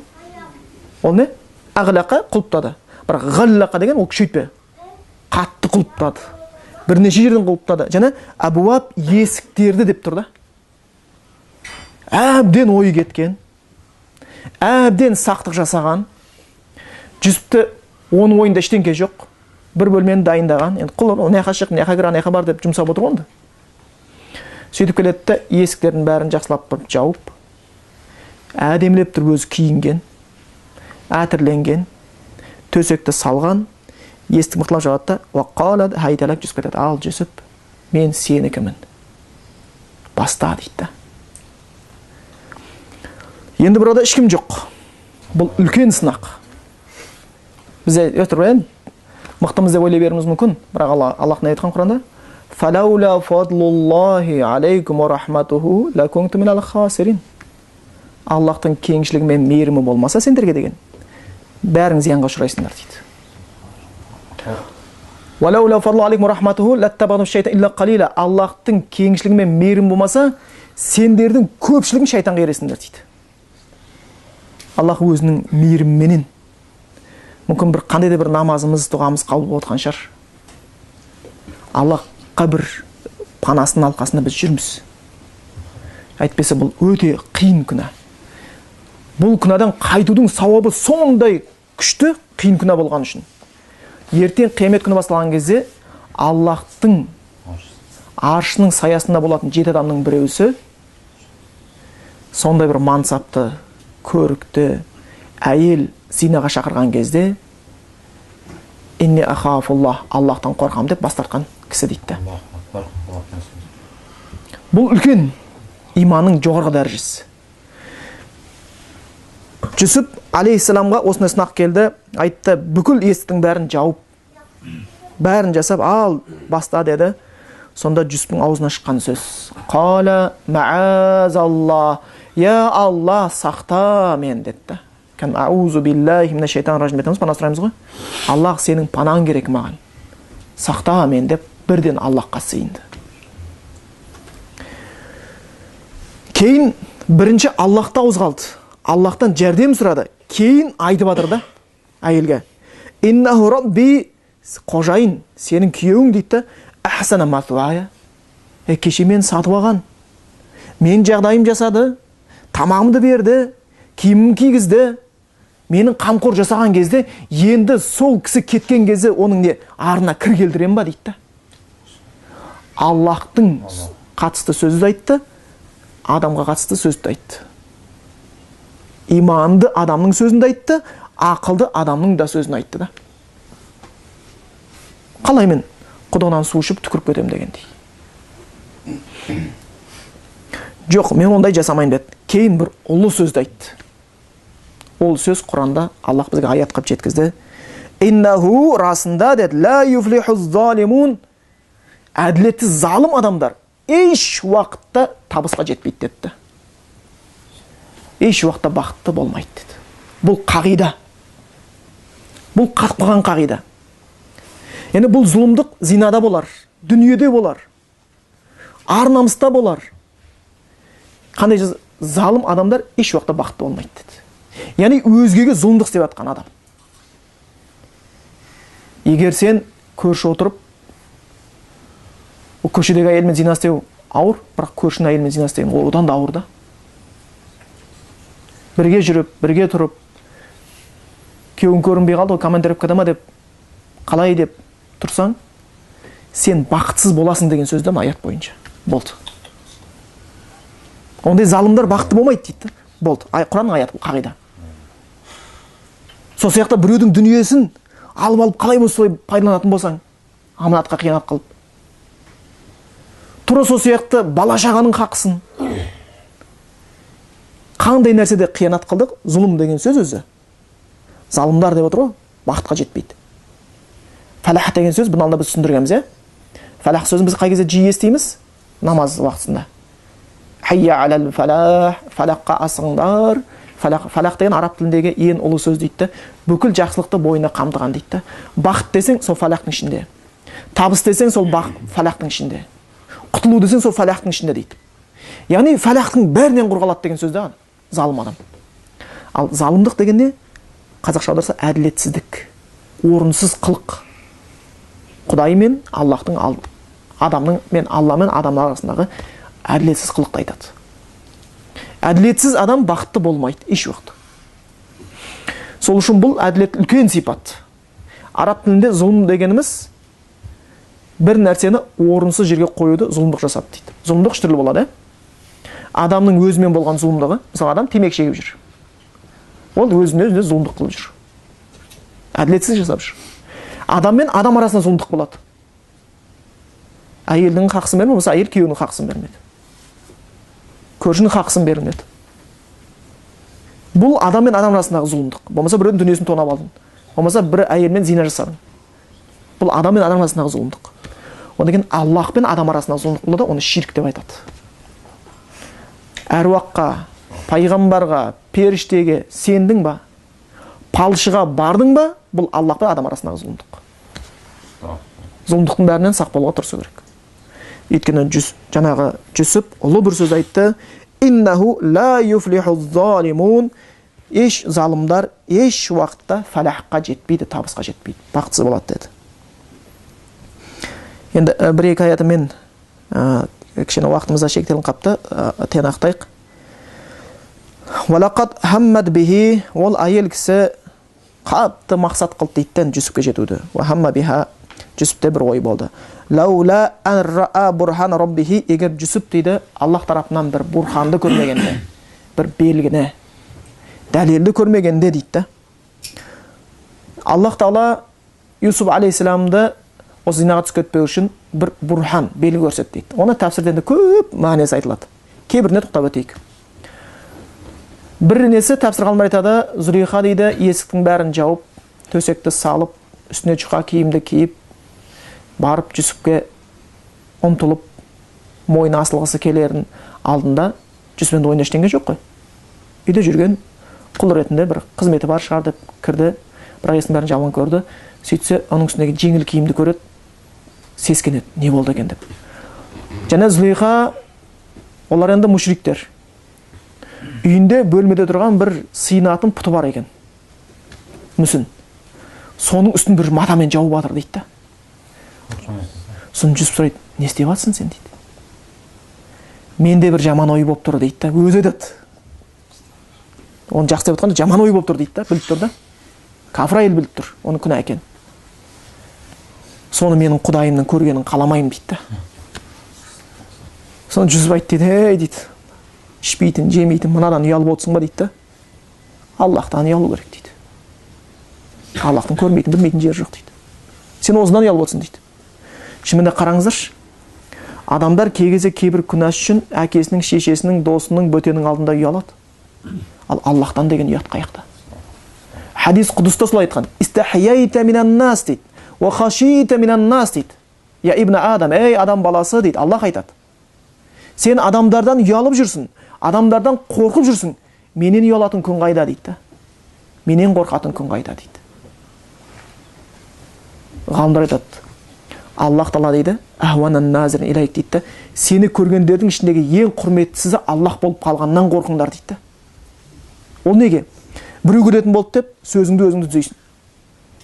[SPEAKER 2] ол не? Ағлақа құлыптады. Бірақ ғаллақа деген ол күшейтпе. Қатты құлыптады. Бірнеше жерден құлыптады. Және абуаб есіктерді деп тұр да. Әбден ойы кеткен, әбден сақтық жасаған, Жүсіпті оның ойында ештеңке жоқ. Бір бөлмені дайындаған. Енді құл мына жаққа шық, мына жаққа кір, ана жаққа бар деп жұмсап отыр ғой енді. Сөйтіп келеді де есіктердің бәрін жақсылап тұрып жауып, әдемілеп тұрып өзі киінген, әтірленген, төсекті салған, есікті мықтылап жабады да, уаққалад хайта лак, Жүсіп кетеді. Ал Жүсіп, мен сенікімін. Баста дейді. Енді burada ешкім жоқ. Бұл үлкен сынақ. Біз өтіріп мықтымыз деп ойлай беруіміз мүмкін, бірақ Аллах не айтқан Құранда? Фалаула фадлуллахи алейкум ва рахматуху лакунтум минал хасирин. Аллахтың кеңшілігі мен мейірімі болмаса сендерге деген, бәрің зиянға ұшырайсыңдар дейді. Уалаула фадлу алейкум ва рахматуху латтабағtum шайтан илла қалила. Аллахтың кеңшілігі мен мейірімі болмаса, сендердің көпшілігің шайтанға ересіңдер дейді. Аллах өзінің мейіріміменен, мүмкін бір қандай да бір намазымыз, дұғамыз қабыл болып отқан шығар. Аллахқа бір панасының алқасында біз жүрміз. Әйтпесе бұл өте қиын күнә. Бұл күнәдан қайтудың сауабы сондай күшті, қиын күнә болған үшін. Ертең қиямет күні басталған кезде Аллахтың аршының саясында болатын 7 адамның біреусі сондай бір мансапты, көрікті әйел зинаға шақырған кезде инни ахафуллах, Аллахтан қорқамын деп бас тартқан кісі дейді. Бұл үлкен иманның жоғарғы дәрежесі. Жүсіп алейхиссаламға осындай сынақ келді, айтты, бүкіл есіктің бәрін жауып, бәрін жасап, ал баста деді. Сонда Жүсіптің аузына шыққан сөз: Қала маазаллах, я Алла, сақта мен деді. Кәм аузу биллахи минаш шайтанир ражим етеміз, пана сұраймыз ғой. Аллах, сенің панаң керек маған. Сақта мен деп бірден Аллахқа сыйынды. Кейін бірінші Аллахта ауыз қалды. Аллахтан жәрдем сұрады. Кейін айтып жатыр да әйелге: Иннаху рабби, қожайын, сенің күйеуің дейді. Ахсана матуая. Кеше мен сатып алған. Мен жағдайым жасады, тамағымды берді, киімім кигізді. Менің қамқор жасаған кезде, енді сол кісі кеткен кезде оның не арына кір келтірем ба дейді. Аллахтың қатысты сөзді айтты, адамға қатысты сөзді айтты. Иманды адамның сөзін де айтты, ақылды адамның да сөзін айтты да. Қалай мен құдығынан су ішіп түкіріп кетем дегендей. Жоқ, мен ондай жасамайын деді. Кейін бір ұлы сөзді айтты. Ол сөз Құранда Аллах бізге аят қылып жеткізді. Иннаху, расында деді, ла юфлихуз залимун, әділетсіз залым адамдар еш уақытта табысқа жетпейді деді. Еш уақытта бақытты болмайды деді. Бұл қағида. Бұл қатып қалған қағида. Енді бұл зұлымдық зинада болар, дүниеде болар, ар намыста болар. Қандай залым адамдар еш уақытта бақытты болмайды деді. Яғни өзгеге зұлымдық істеп жатқан адам. Егер сен көрші отырып, ол көшедегі әйелмен зина істеу ауыр, бірақ көршінің әйелімен зина істеу ол одан да ауыр да. Бірге жүріп, бірге тұрып, күйеуің көрінбей қалды, ол командировкада ма деп, қалай деп тұрсаң, сен бақытсыз боласың деген сөзді аят бойынша. Болды. Ондай залымдар бақытты болмайды дейді. Болды. Құранның аяты, бұл қағида. Сол сияқты біреудің дүниесін алып алып қалай болса солай пайдаланатын болсаң, аманатқа қиянат қылып. Тура сол сияқты бала шағаның хақысын. Қандай нәрседе қиянат қылдық, зұлым деген сөз өзі. Залымдар деп отыр ғой, бақытқа жетпейді. Фалах деген сөз, бұны алдында біз түсіндіргенбіз, иә? Фалах сөзін біз қай кезде жиі естиміз? Намаз уақытысында. Хайя алал фалах, фалаққа асығыңдар. Фалах, фалах деген араб тіліндегі ең ұлы сөз дейді. Бүкіл жақсылықты бойына қамтыған дейді. Бақыт десең, сол фалахтың ішінде. Табыс десең, сол фалахтың ішінде. Құтылу десең, сол фалахтың ішінде дейді. Яғни фалахтың бәрінен қорғалады деген сөз да залым адам. Ал залымдық деген не? Қазақша аударса әділетсіздік, орынсыз қылық. Құдай мен Аллахтың, адамның мен Алла мен адамның арасындағы әділетсіз қылықты айтады. Әділетсіз адам бақытты болмайды еш уақытта. Сол үшін бұл әділет үлкен сипат. Араб тілінде зұлым дегеніміз бір нәрсені орынсыз жерге қоюды зұлымдық жасады дейді. Зұлымдық үш түрлі болады. Адамның өзімен болған зұлымдығы, мысалы адам темекі шегіп жүр. Ол өзіне өзіне зұлымдық қылып жүр. Әділетсіз жасап жүр. Адам мен адам арасында зұлымдық болады. Әйелдің хақысын бермеді, болмаса әйел күйеуінің хақысын бермеді. Көршінің хақысын бермеді. Бұл адам мен адам арасындағы зұлымдық. Болмаса біреудің дүниесін тонап алдың. Болмаса бір әйелмен зина жасадың. Бұл адам мен адам арасындағы зұлымдық. Одан кейін Аллах пен адам арасындағы зұлымдық болады, оны ширк деп айтады. Әруаққа, пайғамбарға, періштеге сендің ба? Палшыға бардың ба? Бұл Аллах пен адам арасындағы зұлымдық. Зұлымдықтың бәрінен сақ болуға тырысу керек. Өйткені жаңағы Жүсіп ұлы бір сөз айтты. Иннаху ла юфлиху залимун. Еш залымдар еш уақытта фалахқа жетпейді, табысқа жетпейді, бақытсыз болады деді. Енді бір-екі аятымен кішкене уақытымыз да шектеліп қапты, тиянақтайық. Уалақад хаммад бихи, ол әйел кісі қатты мақсат қылды дейді Жүсіпке жетуді. Уа хамма биха, Жүсіпте бір ой болды. Лаула ан раа бурхан раббихи, егер Жүсіп дейді Аллах тарапынан бір бурханды көрмегенде, бір белгіні, дәлелді көрмегенде дейді. Аллах тағала Юсуп алейхиссаламды осы зинаға түсіп кетпеу үшін бір бурхан, белгі көрсетті дейді. Оны тәпсірден де көп мағынасы айтылады. Кейбіріне тоқтап өтейік. Бір несі тәпсір ғалымдар айтады, Зүлейха дейді есіктің бәрін жауып, төсекті салып, үстіне жұқа киімді киіп, барып Жүсіпке ұмтылып, мойны асылғысы келерін алдында Жүсіп енді ойында ештеңе жоқ қой. Үйде жүрген құл ретінде бір қызметі бар шығар деп кірді, бірақ есіктің бәрін жабылған көрді. Сөйтсе, оның үстіндегі жеңіл киімді көреді, сескенеді, не болды екен деп. Және Зүлейха, олар енді мушриктер. Үйінде бөлмеде тұрған бір сыйынатын пұты бар екен, мүсін. Соның үстін бір матамен жауып жатыр дейді да. Соны Жүсіп сұрайды, не істеп жатсың сен дейді. Менде бір жаман ой болып тұр дейді да. Өзі айтады. Оны жақсы деп жатқанда жаман ой болып тұр дейді да, біліп тұр да. Кәпір әйел біліп тұр, оның күнә екенін. Соны менің құдайымның көргенін қаламаймын дейді да. Соны Жүсіп айтты дейді, ей дейді, ішпейтін, жемейтін, мынадан ұялып отырсың ба дейді да. Аллахтан ұялу керек дейді. Аллахтың көрмейтін, білмейтін жері жоқ дейді. Сен осыдан ұялып отырсың дейді. Шынымен де қараңыздаршы, адамдар кей кезде кейбір күнәсі үшін әкесінің, шешесінің, досының, бөтенінің алдында ұялады. Ал Аллахтан деген ұят қаяқта? Хадис құдыста солай айтқан. Истахияйта минан нас дейді. Уа хашита минан нас дейді. Я ибн Адам, ей адам баласы дейді. Аллах айтады. Сен адамдардан ұялып жүрсің, адамдардан қорқып жүрсің. Менен ұялатын күн қайда дейді. Менен қорқатын күн қайда дейді. Ғалымдар айтады. Аллах тағала дейді, ахуанан назирин илайк дейді. Сені көргендердің ішіндегі ең құрметтісі Аллах болып қалғаннан қорқыңдар дейді. Ол неге? Біреу көретін болды деп сөзіңді өзіңді түзейсің.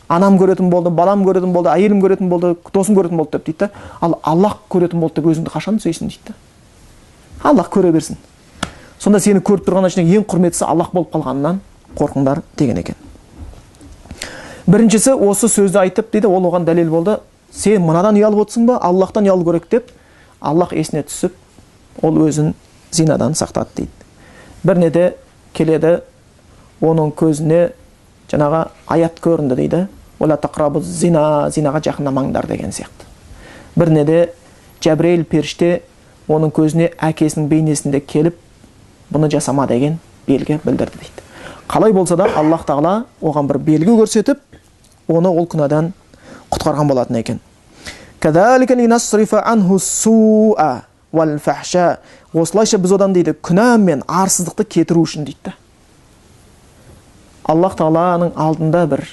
[SPEAKER 2] Анам көретін болды, балам көретін болды, әйелім көретін болды, досым көретін болды деп дейді. Ал Аллах көретін болды деп өзіңді қашан түзейсің дейді. Аллах көре берсін. Сонда сені көріп тұрған ішіндегі ең құрметтісі Аллах болып қалғаннан қорқыңдар деген екен. Біріншісі осы сөзді айтып дейді, ол оған дәлел болды. Сен мынадан ұялып отырсың ба? Аллахтан ұялу керек деп, Аллах есіне түсіп, ол өзін зинадан сақтады дейді. Бір неде келеді, оның көзіне жаңағы аят көрінді дейді. Уала тақрабу зина, зинаға жақындамаңдар деген сияқты. Бір неде Жәбірейіл періште оның көзіне әкесінің бейнесінде келіп, бұны жасама деген белгі білдірді дейді. Қалай болса да Аллах тағала оған бір белгі көрсетіп, оны ол күнәдан құтқарған болатын екен. Осылайша біз одан дейді күнә мен арсыздықты кетіру үшін дейді. Аллах тағаланың алдында бір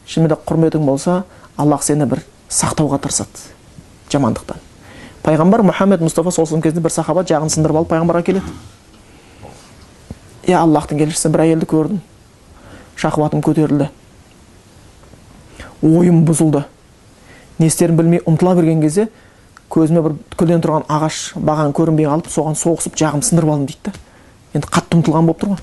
[SPEAKER 2] шынымен де құрметің болса, Аллах сені бір сақтауға тырысады жамандықтан. Пайғамбар Мұхаммед Мұстафа саллаллаху алейхи кезінде бір сахаба жағын сындырып алып пайғамбарға келеді. Я Аллахтың елшісі, бір әйелді көрдім. Шахватым көтерілді. Ойым бұзылды. Не істерін білмей ұмтыла берген кезде көзіме бір көлденең тұрған ағаш баған көрінбей қалып, соған соғысып жағым сындырып алдым дейді. Енді қатты ұмтылған болып тұр ғой.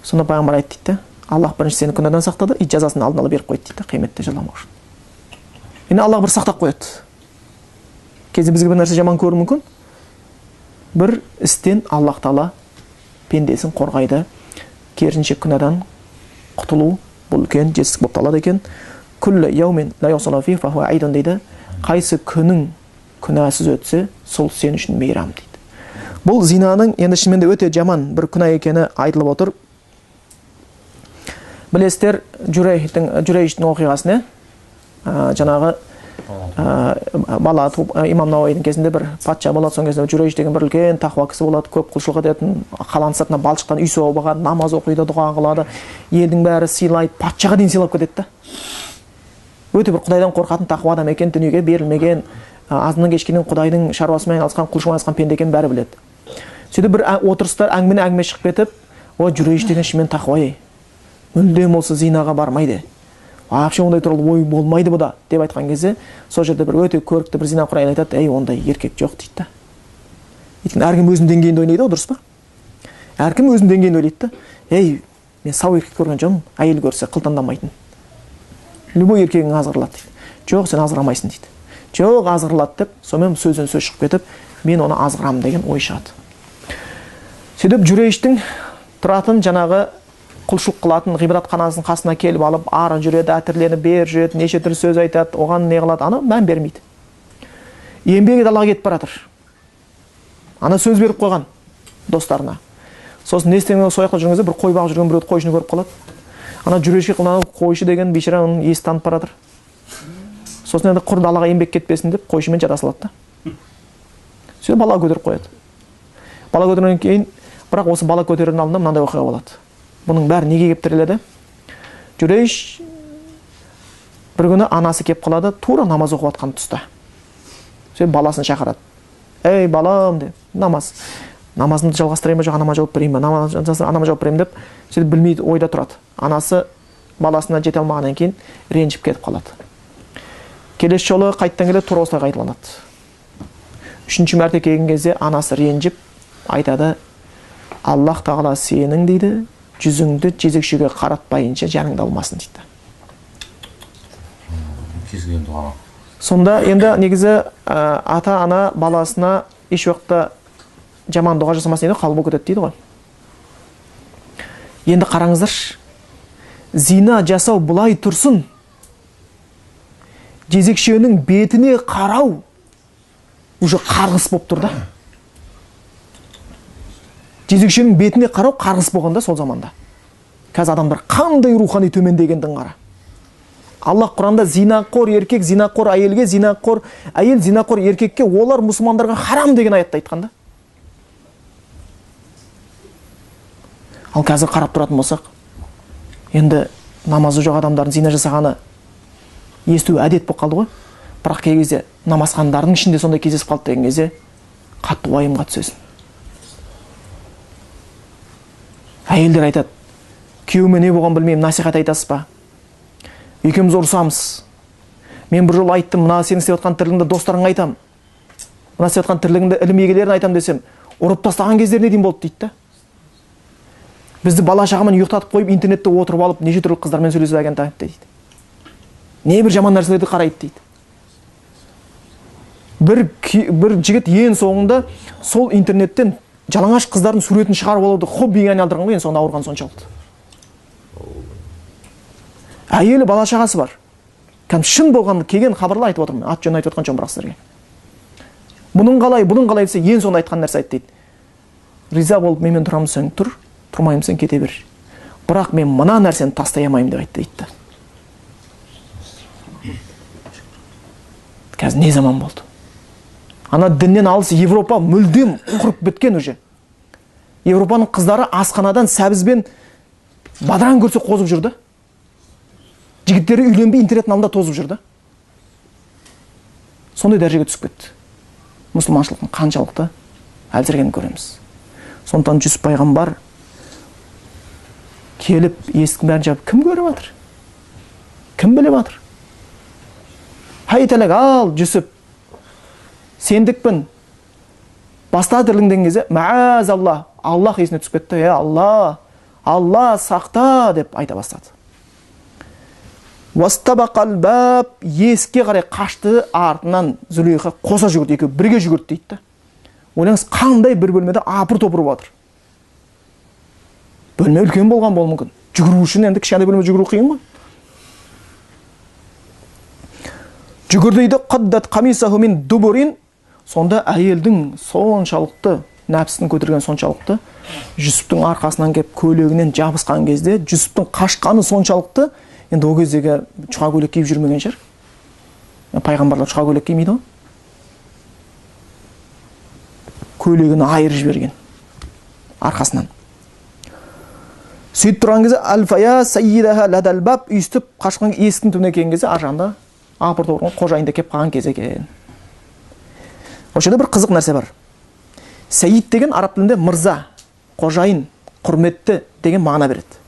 [SPEAKER 2] Сонда пайғамбар айтты дейді, Аллах бірінші сені күнәдан сақтады, и жазасын алдын ала беріп қойды дейді, қияметте жыламау үшін. Енді Аллах бір сақтап қояды. Кезде бізге бір нәрсе жаман көрінуі мүмкін. Бір істен Аллах тағала пендесін қорғайды. Керісінше күнәдан құтылу бұл үлкен жетістік болып табылады екен. Күллі яумен ла яусала фи фа хуа айдун дейді. Қайсы күнің күнәсіз өтсе, сол сен үшін мейрам дейді. Бұл зинаның енді шынымен де өте жаман бір күнә екені айтылып отыр. Білесіздер, Жүрейштің оқиғасын, жаңағы бала туып, Имам Науаидің кезінде бір патша болады, соның кезінде Жүрейш деген бір үлкен тақуа кісі болады, көп құлшылық ететін, қаланың сыртына балшықтан үй соғып алған, намаз оқиды, дұға қылады, елдің бәрі сыйлайды, патшаға дейін сыйлап кетеді да. Өте бір Құдайдан қорқатын тақуа адам екен, дүниеге берілмеген, азаннан кешке дейін Құдайдың шаруасымен айналысқан, құлшылығымен айналысқан пенде екенін бәрі біледі. Сөйтіп бір отырыстар әңгіме шығып кетіп, о, Жүрейш деген шынымен тақуа, ей, мүлдем болса зинаға бармайды, вообще ондай туралы ой болмайды бұда деп айтқан кезде, сол жерде бір өте көрікті бір зинақор әйел айтады, ей, ондай еркек жоқ дейді да. Өйткені әркім өзінің деңгейінде ойнайды ғой, дұрыс па? Әркім өзінің деңгейінде ойлайды да. Ей, мен сау еркек көрген жоқпын, әйел көрсе қылтаңдамайтын. Любой еркегің азғырылады дейді. Жоқ, сен азғырамайсың дейді. Жоқ, азғырылады деп, сонымен сөзден сөз шығып кетіп, мен оны азғырамын деген ой шығады. Сөйтіп Жүрейштің тұратын жаңағы құлшылық қылатын ғибадатханасының қасына келіп алып, ары жүреді, әтірленіп бер жүреді, неше түрлі сөз айтады, оған не қылады, ана мән бермейді. Еңбегі далаға кетіп баратыр. Ана сөз беріп қойған достарына. Сосын не істеген, сол жақта жүрген кезде бір қой бағып жүрген біреуді қойшыны көріп қалады. Ана Жүрейшке қылған қойшы деген бейшара оның есі танып баратыр. Сосын енді құр далаға еңбек кетпесін деп қойшымен жата салады да. Сөйтіп бала көтеріп қояды. Бала көтергеннен кейін, бірақ осы бала көтерердің алдында мынандай оқиға болады. Бұның бәрі неге келіп тіреледі? Жүрейш бір күні анасы келіп қалады, тура намаз оқып жатқан тұста. Сөйтіп баласын шақырады. Ей, балам деп, намаз. Намазымды жалғастырайын ба, жоқ анама жауап берейін ба? Намаз анама жауап берейін деп, сөйтіп білмей ойда тұрады. Анасы баласына жете алмағаннан кейін ренжіп кетіп қалады. Келесі жолы қайттан келеді, тура осылай қайталанады. Үшінші мәрте келген кезде анасы ренжіп айтады, Аллах тағала сенің дейді, жүзіңді жезөкшеге қаратпайынша жаныңды алмасын дейді. Сонда енді негізі ата-ана баласына еш уақытта жаман дұға жасамасын дейді, қабыл болып кетеді дейді ғой. Енді қараңыздаршы, зина жасау былай тұрсын, жезөкшенің бетіне қарау уже қарғыс болып тұр да. Жезөкшенің бетіне қарау қарғыс болғанда сол заманда. Қазір адамдар қандай рухани төмендегендігін қара. Аллах Құранда зинақор еркек, зинақор әйелге, зинақор әйел, зинақор еркекке, олар мұсылмандарға харам деген аятты айтқанда. Ал қазір қарап тұратын болсақ, енді намазы жоқ адамдардың зина жасағаны есту әдет болып қалды ғой. Бірақ кей кезде намазхандардың ішінде сондай кездесіп қалды деген кезде қатты уайымға түсесің. Әйелдер айтады, күйеуіме не болған білмеймін, насихат айтасыз ба? Екеуміз ұрысамыз. Мен бір жолы айттым, мына сенің істеп жатқан тірлігіңді достарыңа айтам. Мына істеп жатқан тірлігіңді ілім егелеріне айтам десем, ұрып тастаған кездеріне дейін болды дейді да. Бізді бала шағамен ұйықтатып қойып, интернетте отырып алып, неше түрлі қыздармен сөйлесіп әген дейді. Не бір жаман нәрселерді қарайды дейді. Бір жігіт ең соңында сол интернеттен жалаңаш қыздардың суретін шығарып алуды хоббиге айналдырған ғой, ең соңында ауырған соншалықты. Әйелі бала шағасы бар. Кәдімгі шын болған келген хабарлар айтып отырмын. Ат жөнін айтып отқан жоқпын бірақ сіздерге. Бұның қалай, бұның қалай десе, ең соңында айтқан нәрсе айтты дейді. Риза болып менімен тұрамын десең тұр, тұрмаймын десең кете бер. Бірақ мен мына нәрсені тастай алмаймын деп айтты дейді. Қазір не заман болды? Ана діннен алыс Европа мүлдем құрып біткен уже. Европаның қыздары асханадан сәбізбен бадыран көрсе қозып жүрді. Жігіттері үйленбей интернеттің алдында тозып жүрді. Сондай дәрежеге түсіп кетті. Мұсылманшылықтың қаншалықты әлсірегенін көреміз. Сондықтан Жүсіп пайғамбар келіп есіктің бәрін жауып, кім көріп жатыр? Кім біліп жатыр? Хай тәлек, ал Жүсіп, сендікпін. Баста тірлің деген кезде, мәазалла, Аллах есіне түсіп кетті. Е, Алла, Алла сақта деп айта бастады. Уастабақал баб, есікке қарай қашты, артынан Зүлейха қоса жүгірді, екеуі бірге жүгірді дейді. Ойлаңыз, қандай бір бөлмеде апыр-топыр болып жатыр. Бөлме үлкен болған болуы мүмкін. Жүгіру үшін енді кішкентай бөлме жүгіру қиын ғой. Жүгірді дейді, қаддат қамисаху мин дубурин. Сонда әйелдің соншалықты нәпсісін көтерген соншалықты, Жүсіптің арқасынан кеп көйлегінен жабысқан кезде, Жүсіптің қашқаны соншалықты, енді ол кездегі жұқа көйлек киіп жүрмеген шығар. Пайғамбарлар жұқа көйлек кимейді ғой. Көйлегін айырып жіберген арқасынан. Сөйтіп тұрған кезде альфая сайидаха ладал баб, өйстіп қашқан есіктің түбіне келген кезде ар жағында апыр-топыр қожайын да келіп қалған кез екен. Осы жерде бір қызық нәрсе бар. Сәйид деген араб тілінде мырза, қожайын, құрметті деген мағына береді.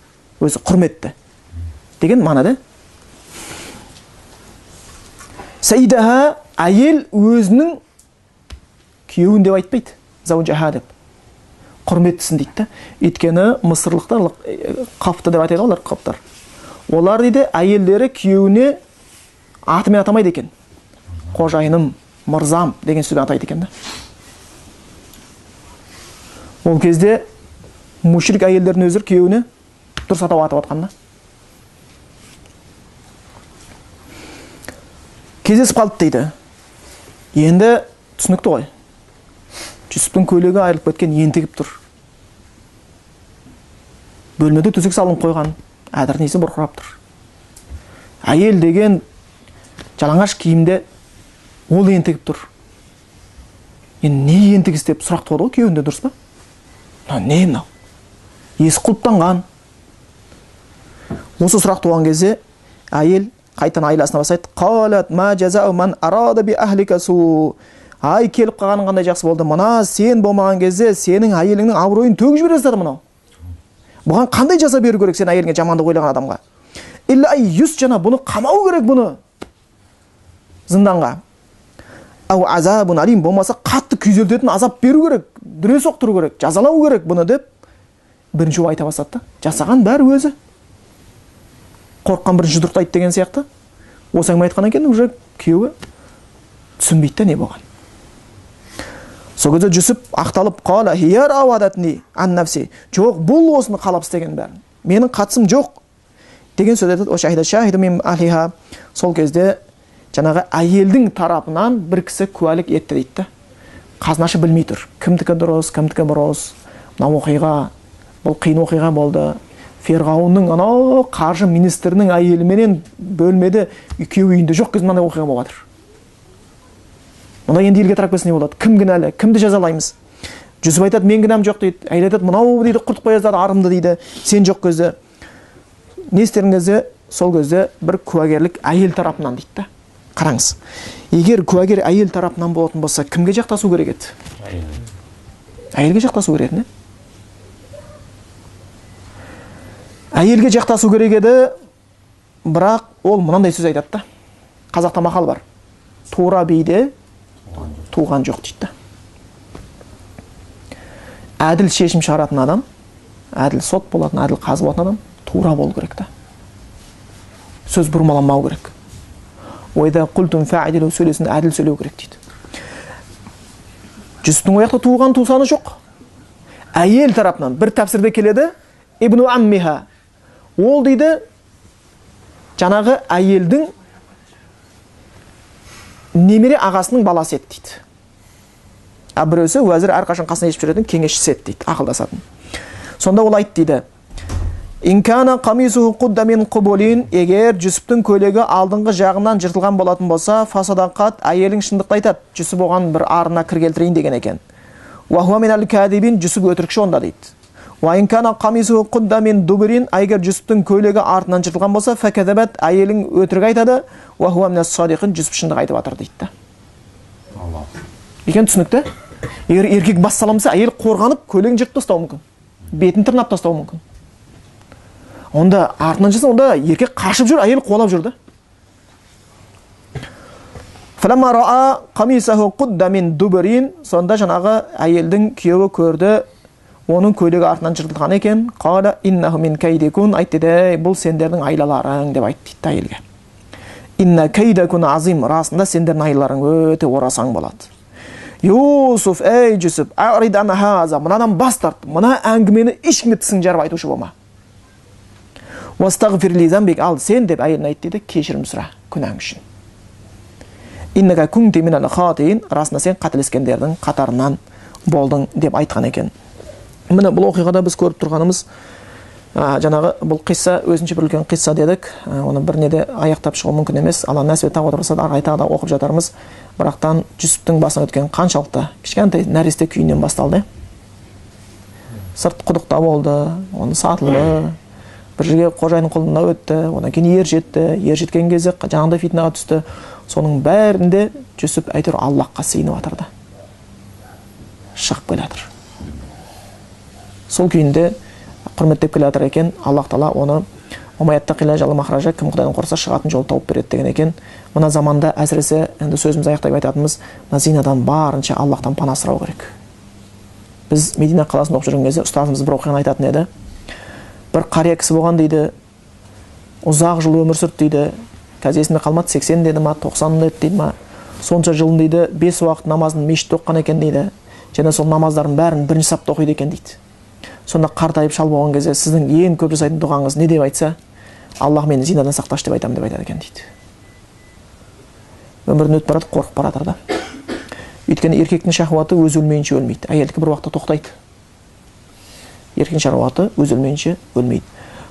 [SPEAKER 2] Өзі құрметті деген мағынада. Сәйидаха әйел өзінің күйеуін деп айтпайды, заужаха деп. Құрметтісін дейді да. Өйткені мысырлықтар қапты деп айтады олар, қаптар. Олар дейді әйелдері күйеуіне атымен атамайды екен. Қожайыным, мырзам деген сөзбен атайды екен да. Ол кезде мушрик әйелдердің өздері күйеуіне дұрыс атау атап атқан да. Кездесіп қалды дейді. Енді түсінікті ғой. Жүсіптің көйлегі айырылып кеткен, ентігіп тұр. Бөлмеде төсек салынып қойған, әдір иісі бұрқырап тұр. Әйел деген жалаңаш киімде, ол ентігіп тұр. Енді не ентігіс деп сұрақ туады ғой күйеуінде, дұрыс па? Мынау не мынау? Есік құлыптанған. Осы сұрақ туған кезде әйел қайтадан айласына бастайды. Қалат ма жазау ман арада би ахлика су. Ай, келіп қалғаның қандай жақсы болды. Мына сен болмаған кезде сенің әйеліңнің абыройын төгіп жібере жаздады мынау. Бұған қандай жаза беру керек сен әйеліңе жамандық ойлаған адамға? Илля ай юс жана, бұны қамау керек бұны. Зынданға. Ау азабун алим, болмаса қатты күйзелтетін азап беру керек, дүре соқтыру керек, жазалау керек бұны деп бірінші айта бастады да. Жасаған бәрі өзі. Қорыққан бірінші жұдырықтайды деген сияқты. Осы әңгіме айтқаннан кейін уже күйеуі түсінбейді де не болған. Сол кезде Жүсіп ақталып, қала хия рауадатни ан нафси. Жоқ, бұл осыны қалап істеген бәрін. Менің қатысым жоқ деген сөз айтады. Шахида шахиду мин ахлиха. Сол кезде жаңағы әйелдің тарапынан бір кісі куәлік етті дейді. Қазынашы білмей тұр. Кімдікі дұрыс, кімдікі бұрыс. Мына оқиға, бұл қиын оқиға болды. Ферғауынның анау қаржы министрінің әйеліменен бөлмеде күйеуі үйінде жоқ кезде мынандай оқиға болып жатыр. Мұнда енді елге тарап кетсе не болады? Кім кінәлі? Кімді жазалаймыз? Жүсіп айтады, мен кінәм жоқ дейді. Әйел айтады, мынау дейді, құртып қоя жаздады арымды дейді. Сен жоқ кезде. Не істерің кезде, сол кезде бір куәгерлік әйел тарапынан дейді да. Қараңыз. Егер куәгер әйел тарапынан болатын болса, кімге жақтасу керек еді? Әйелге жақтасу керек еді, не? Әйелге жақтасу керек еді, бірақ ол мынандай сөз айтады да. Қазақта мақал бар. Тура биде туған жоқ дейді. Әділ шешім шығаратын адам, әділ сот болатын, әділ қазы болатын адам тура болу керек та. Сөз бұрмаланмау керек. Ойда құлтун фәәділу, сөйлесін әділ сөйлеу керек дейді. Жүсіптің ояқта туған туысқаны жоқ. Әйел тарапынан бір тәпсірде келеді, Ибну Аммиха. Ол дейді, жаңағы әйелдің немере ағасының баласы еді дейді. А біреусі уәзір әрқашан қасына ешіп жүретін кеңесшісі еді дейді, ақылдасатын. Сонда ол айтты дейді. Инкана қамисуху қудда мин қубулин, егер Жүсіптің көйлегі алдыңғы жағынан жыртылған болатын болса, фасадақат, әйелің шындықты айтады. Жүсіп оған бір арына кір келтірейін деген екен. Уа хуа минал кәдибин, Жүсіп өтірікші онда дейді. Уа инкана қамисуху қудда мин дубурин, егер Жүсіптің көйлегі артынан жыртылған болса, фәкәзәбәт, әйелің өтірік айтады. Уа хуа минас садиқин, Жүсіп шындық айтып жатыр дейді. Екен түсінікті? Егер еркек бас саламса, әйел қорғанып көйлегін жыртып тастауы мүмкін. Бетін тырнап тастауы мүмкін. Онда артынан жыртса, онда еркек қашып жүр, әйел қуалап жүр да. Фаламма раа қамисаху қудда мин дубурин, сонда жаңағы әйелдің күйеуі көрді, Оның көйлегі артынан жыртылған екен. Қала иннаху мин кайдикун, айтты дейді, бұл сендердің айлаларың деп айтты дейді әйелге. Инна кайдакун азим, расында сендердің айлаларың өте орасан болады. Юсуф, ей Жүсіп, арид ан хаза, мынадан бас тарт, мына әңгімені ешкімге тісің жарып айтушы болма. Уастағфир ли замбик, ал сен деп әйеліне айтты дейді, кешірім сұра күнәң үшін. Иннака кунти минал хатиин, расында сен қателескендердің қатарынан болдың деп айтқан екен. Міне бұл оқиғада біз көріп тұрғанымыз, жаңағы бұл қисса өзінше бір үлкен қисса дедік. Оны бір неде аяқтап шығу мүмкін емес. Алла нәсіп ете отырса, ары қарай тағы да оқып жатармыз. Бірақтан Жүсіптің басынан өткен қаншалықты кішкентай нәресте күйінен басталды. Сырт құдықта болды, оны сатылды, бір жерге қожайынның қолына өтті, одан кейін ер жетті, ер жеткен кезде жаңағыдай фитнаға түсті. Соның бәрінде Жүсіп әйтеуір Аллаһқа сыйынып жатыр да, шығып келе жатыр. Сол күйінде құрметтеп келе жатыр екен. Аллах тағала оны кім Құдайдан қорықса шығатын жол тауып береді деген екен. Мына заманда әсіресе енді сөзімізді аяқтай айтатынымыз, мына зинадан барынша Аллахтан пана сұрау керек. Біз Медина қаласында оқып жүрген кезде ұстазымыз бір оқиғаны айтатын еді. Бір қария кісі болған дейді, ұзақ жыл өмір сүрді дейді. Қазір есімде қалмады, 80 деді ма, 90 деді дейді ма. Сонша жылын дейді, 5 уақыт намазын мешітте оқыған екен дейді. Және сол намаздардың бәрін бірінші сапта оқиды екен дейді. Сонда қартайып шал болған кезде сіздің ең көп жасайтын дұғаңыз не деп айтса, Аллах мені зинадан сақташы деп айтамын деп айтады екен дейді. Өмірін өтіп барады, қорқып баратыр да. Өйткені еркектің шахуаты өз өлмейінше өлмейді. Әйелдікі бір уақытта тоқтайды. Еркектің шахуаты өз өлмейінше өлмейді.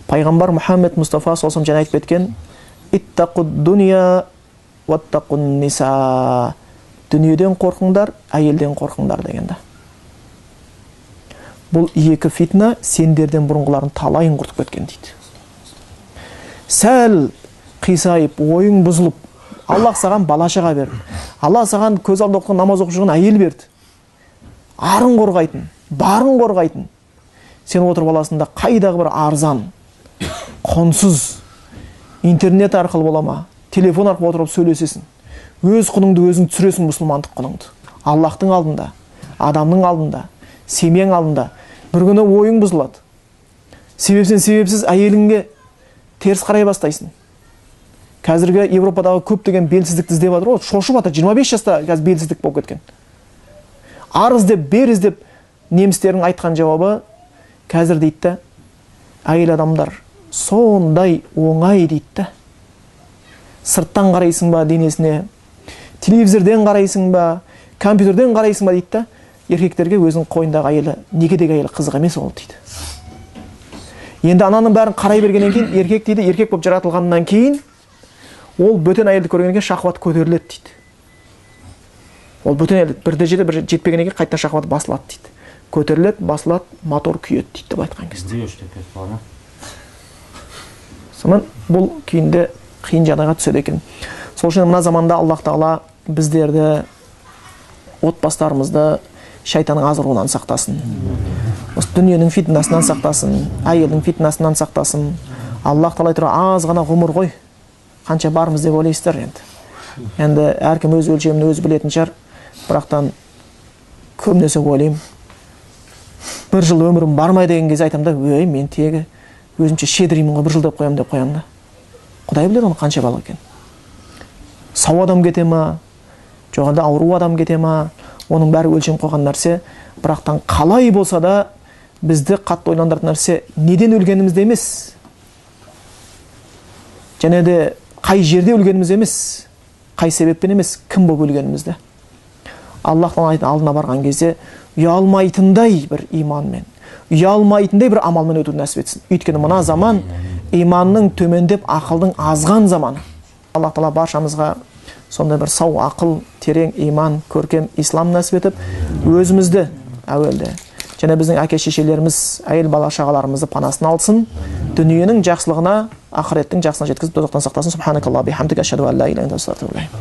[SPEAKER 2] Пайғамбар Мұхаммед Мұстафа саллаллаху алейхи вассалам айтып кеткен: «Иттақуд дуния уаттақун ниса». Дүниеден қорқыңдар, әйелден қорқыңдар дегенді. Бұл екі фитна сендерден бұрынғыларын талайын құртып кеткен дейді. Сәл қисайып, ойың бұзылып, Аллах саған бала шаға берді. Аллах саған көз алдында оқыған намаз оқып жүрген әйел берді. Арын қорғайтын, барын қорғайтын. Сен отырып аласың да қайдағы бір арзан, құнсыз интернет арқылы бола ма, телефон арқылы отырып сөйлесесің. Өз құныңды өзің түсіресің, мұсылмандық құныңды. Аллахтың алдында, адамның алдында, семьяң алдында бір күні ойың бұзылады. Себепсіз себепсіз әйеліңге теріс қарай бастайсың. Қазіргі Европадағы көптеген белсіздікті іздеп жатыр ғой, шошып жатыр. 25 жаста қазір белсіздік болып кеткен. Ар іздеп, бер іздеп немістердің айтқан жауабы қазір дейді да, әйел адамдар сондай оңай дейді да. Сырттан қарайсың ба денесіне, телевизорден қарайсың ба, компьютерден қарайсың ба дейді да. Еркектерге өзінің қойнындағы әйелі, некедегі әйелі қызық емес ол дейді. Енді ананың бәрін қарай бергеннен кейін еркек дейді, еркек болып жаратылғаннан кейін ол бөтен әйелді көргеннен кейін шахуат көтеріледі дейді. Ол бөтен әйелді бір дәрежеде бір жетпегеннен кейін қайтадан шахуат басылады дейді. Көтеріледі, басылады, мотор күйеді дейді деп айтқан кезде. Сонымен бұл күйінде қиын жағдайға түседі екен. Сол үшін мына заманда Аллах тағала біздерді, отбасыларымызды шайтанның азғыруынан сақтасын. Осы дүниенің фитнасынан сақтасын, әйелдің фитнасынан сақтасын. Аллах тағала айтыр, аз ғана ғұмыр ғой. Қанша бармыз деп ойлайсыздар енді. Енді әркім өз өлшемін өзі білетін шығар. Бірақтан көбінесе ойлаймын. Бір жыл өмірім бармай деген кезде айтамын да, өй, мен тегі өзімше щедрыймын ғой, бір жыл деп қоямын деп қоямын да. Құдай біледі оны қанша бала екен. Сау адам кете ма, жоқ әлде ауру адам кете ма, оның бәрі өлшем қойған нәрсе. Бірақтан қалай болса да бізді қатты ойландыратын нәрсе неден өлгенімізде емес, және де қай жерде өлгеніміз емес, қай себеппен емес, кім болып өлгенімізді. Аллах тағаланың алдына барған кезде ұялмайтындай бір иманмен, ұялмайтындай бір амалмен өтуді нәсіп етсін. Өйткені мына заман иманның төмендеп, ақылдың азған заманы. Аллах тағала баршамызға сондай бір сау ақыл, терең иман, көркем ислам нәсіп етіп, өзімізді әуелде және біздің әке шешелеріміз, әйел бала шағаларымызды панасына алсын, дүниенің жақсылығына, ақыреттің жақсылығына жеткізіп, тозақтан сақтасын. Субханакаллахи бихамдика, ашһаду ан ла илаха илля анта, астағфирука.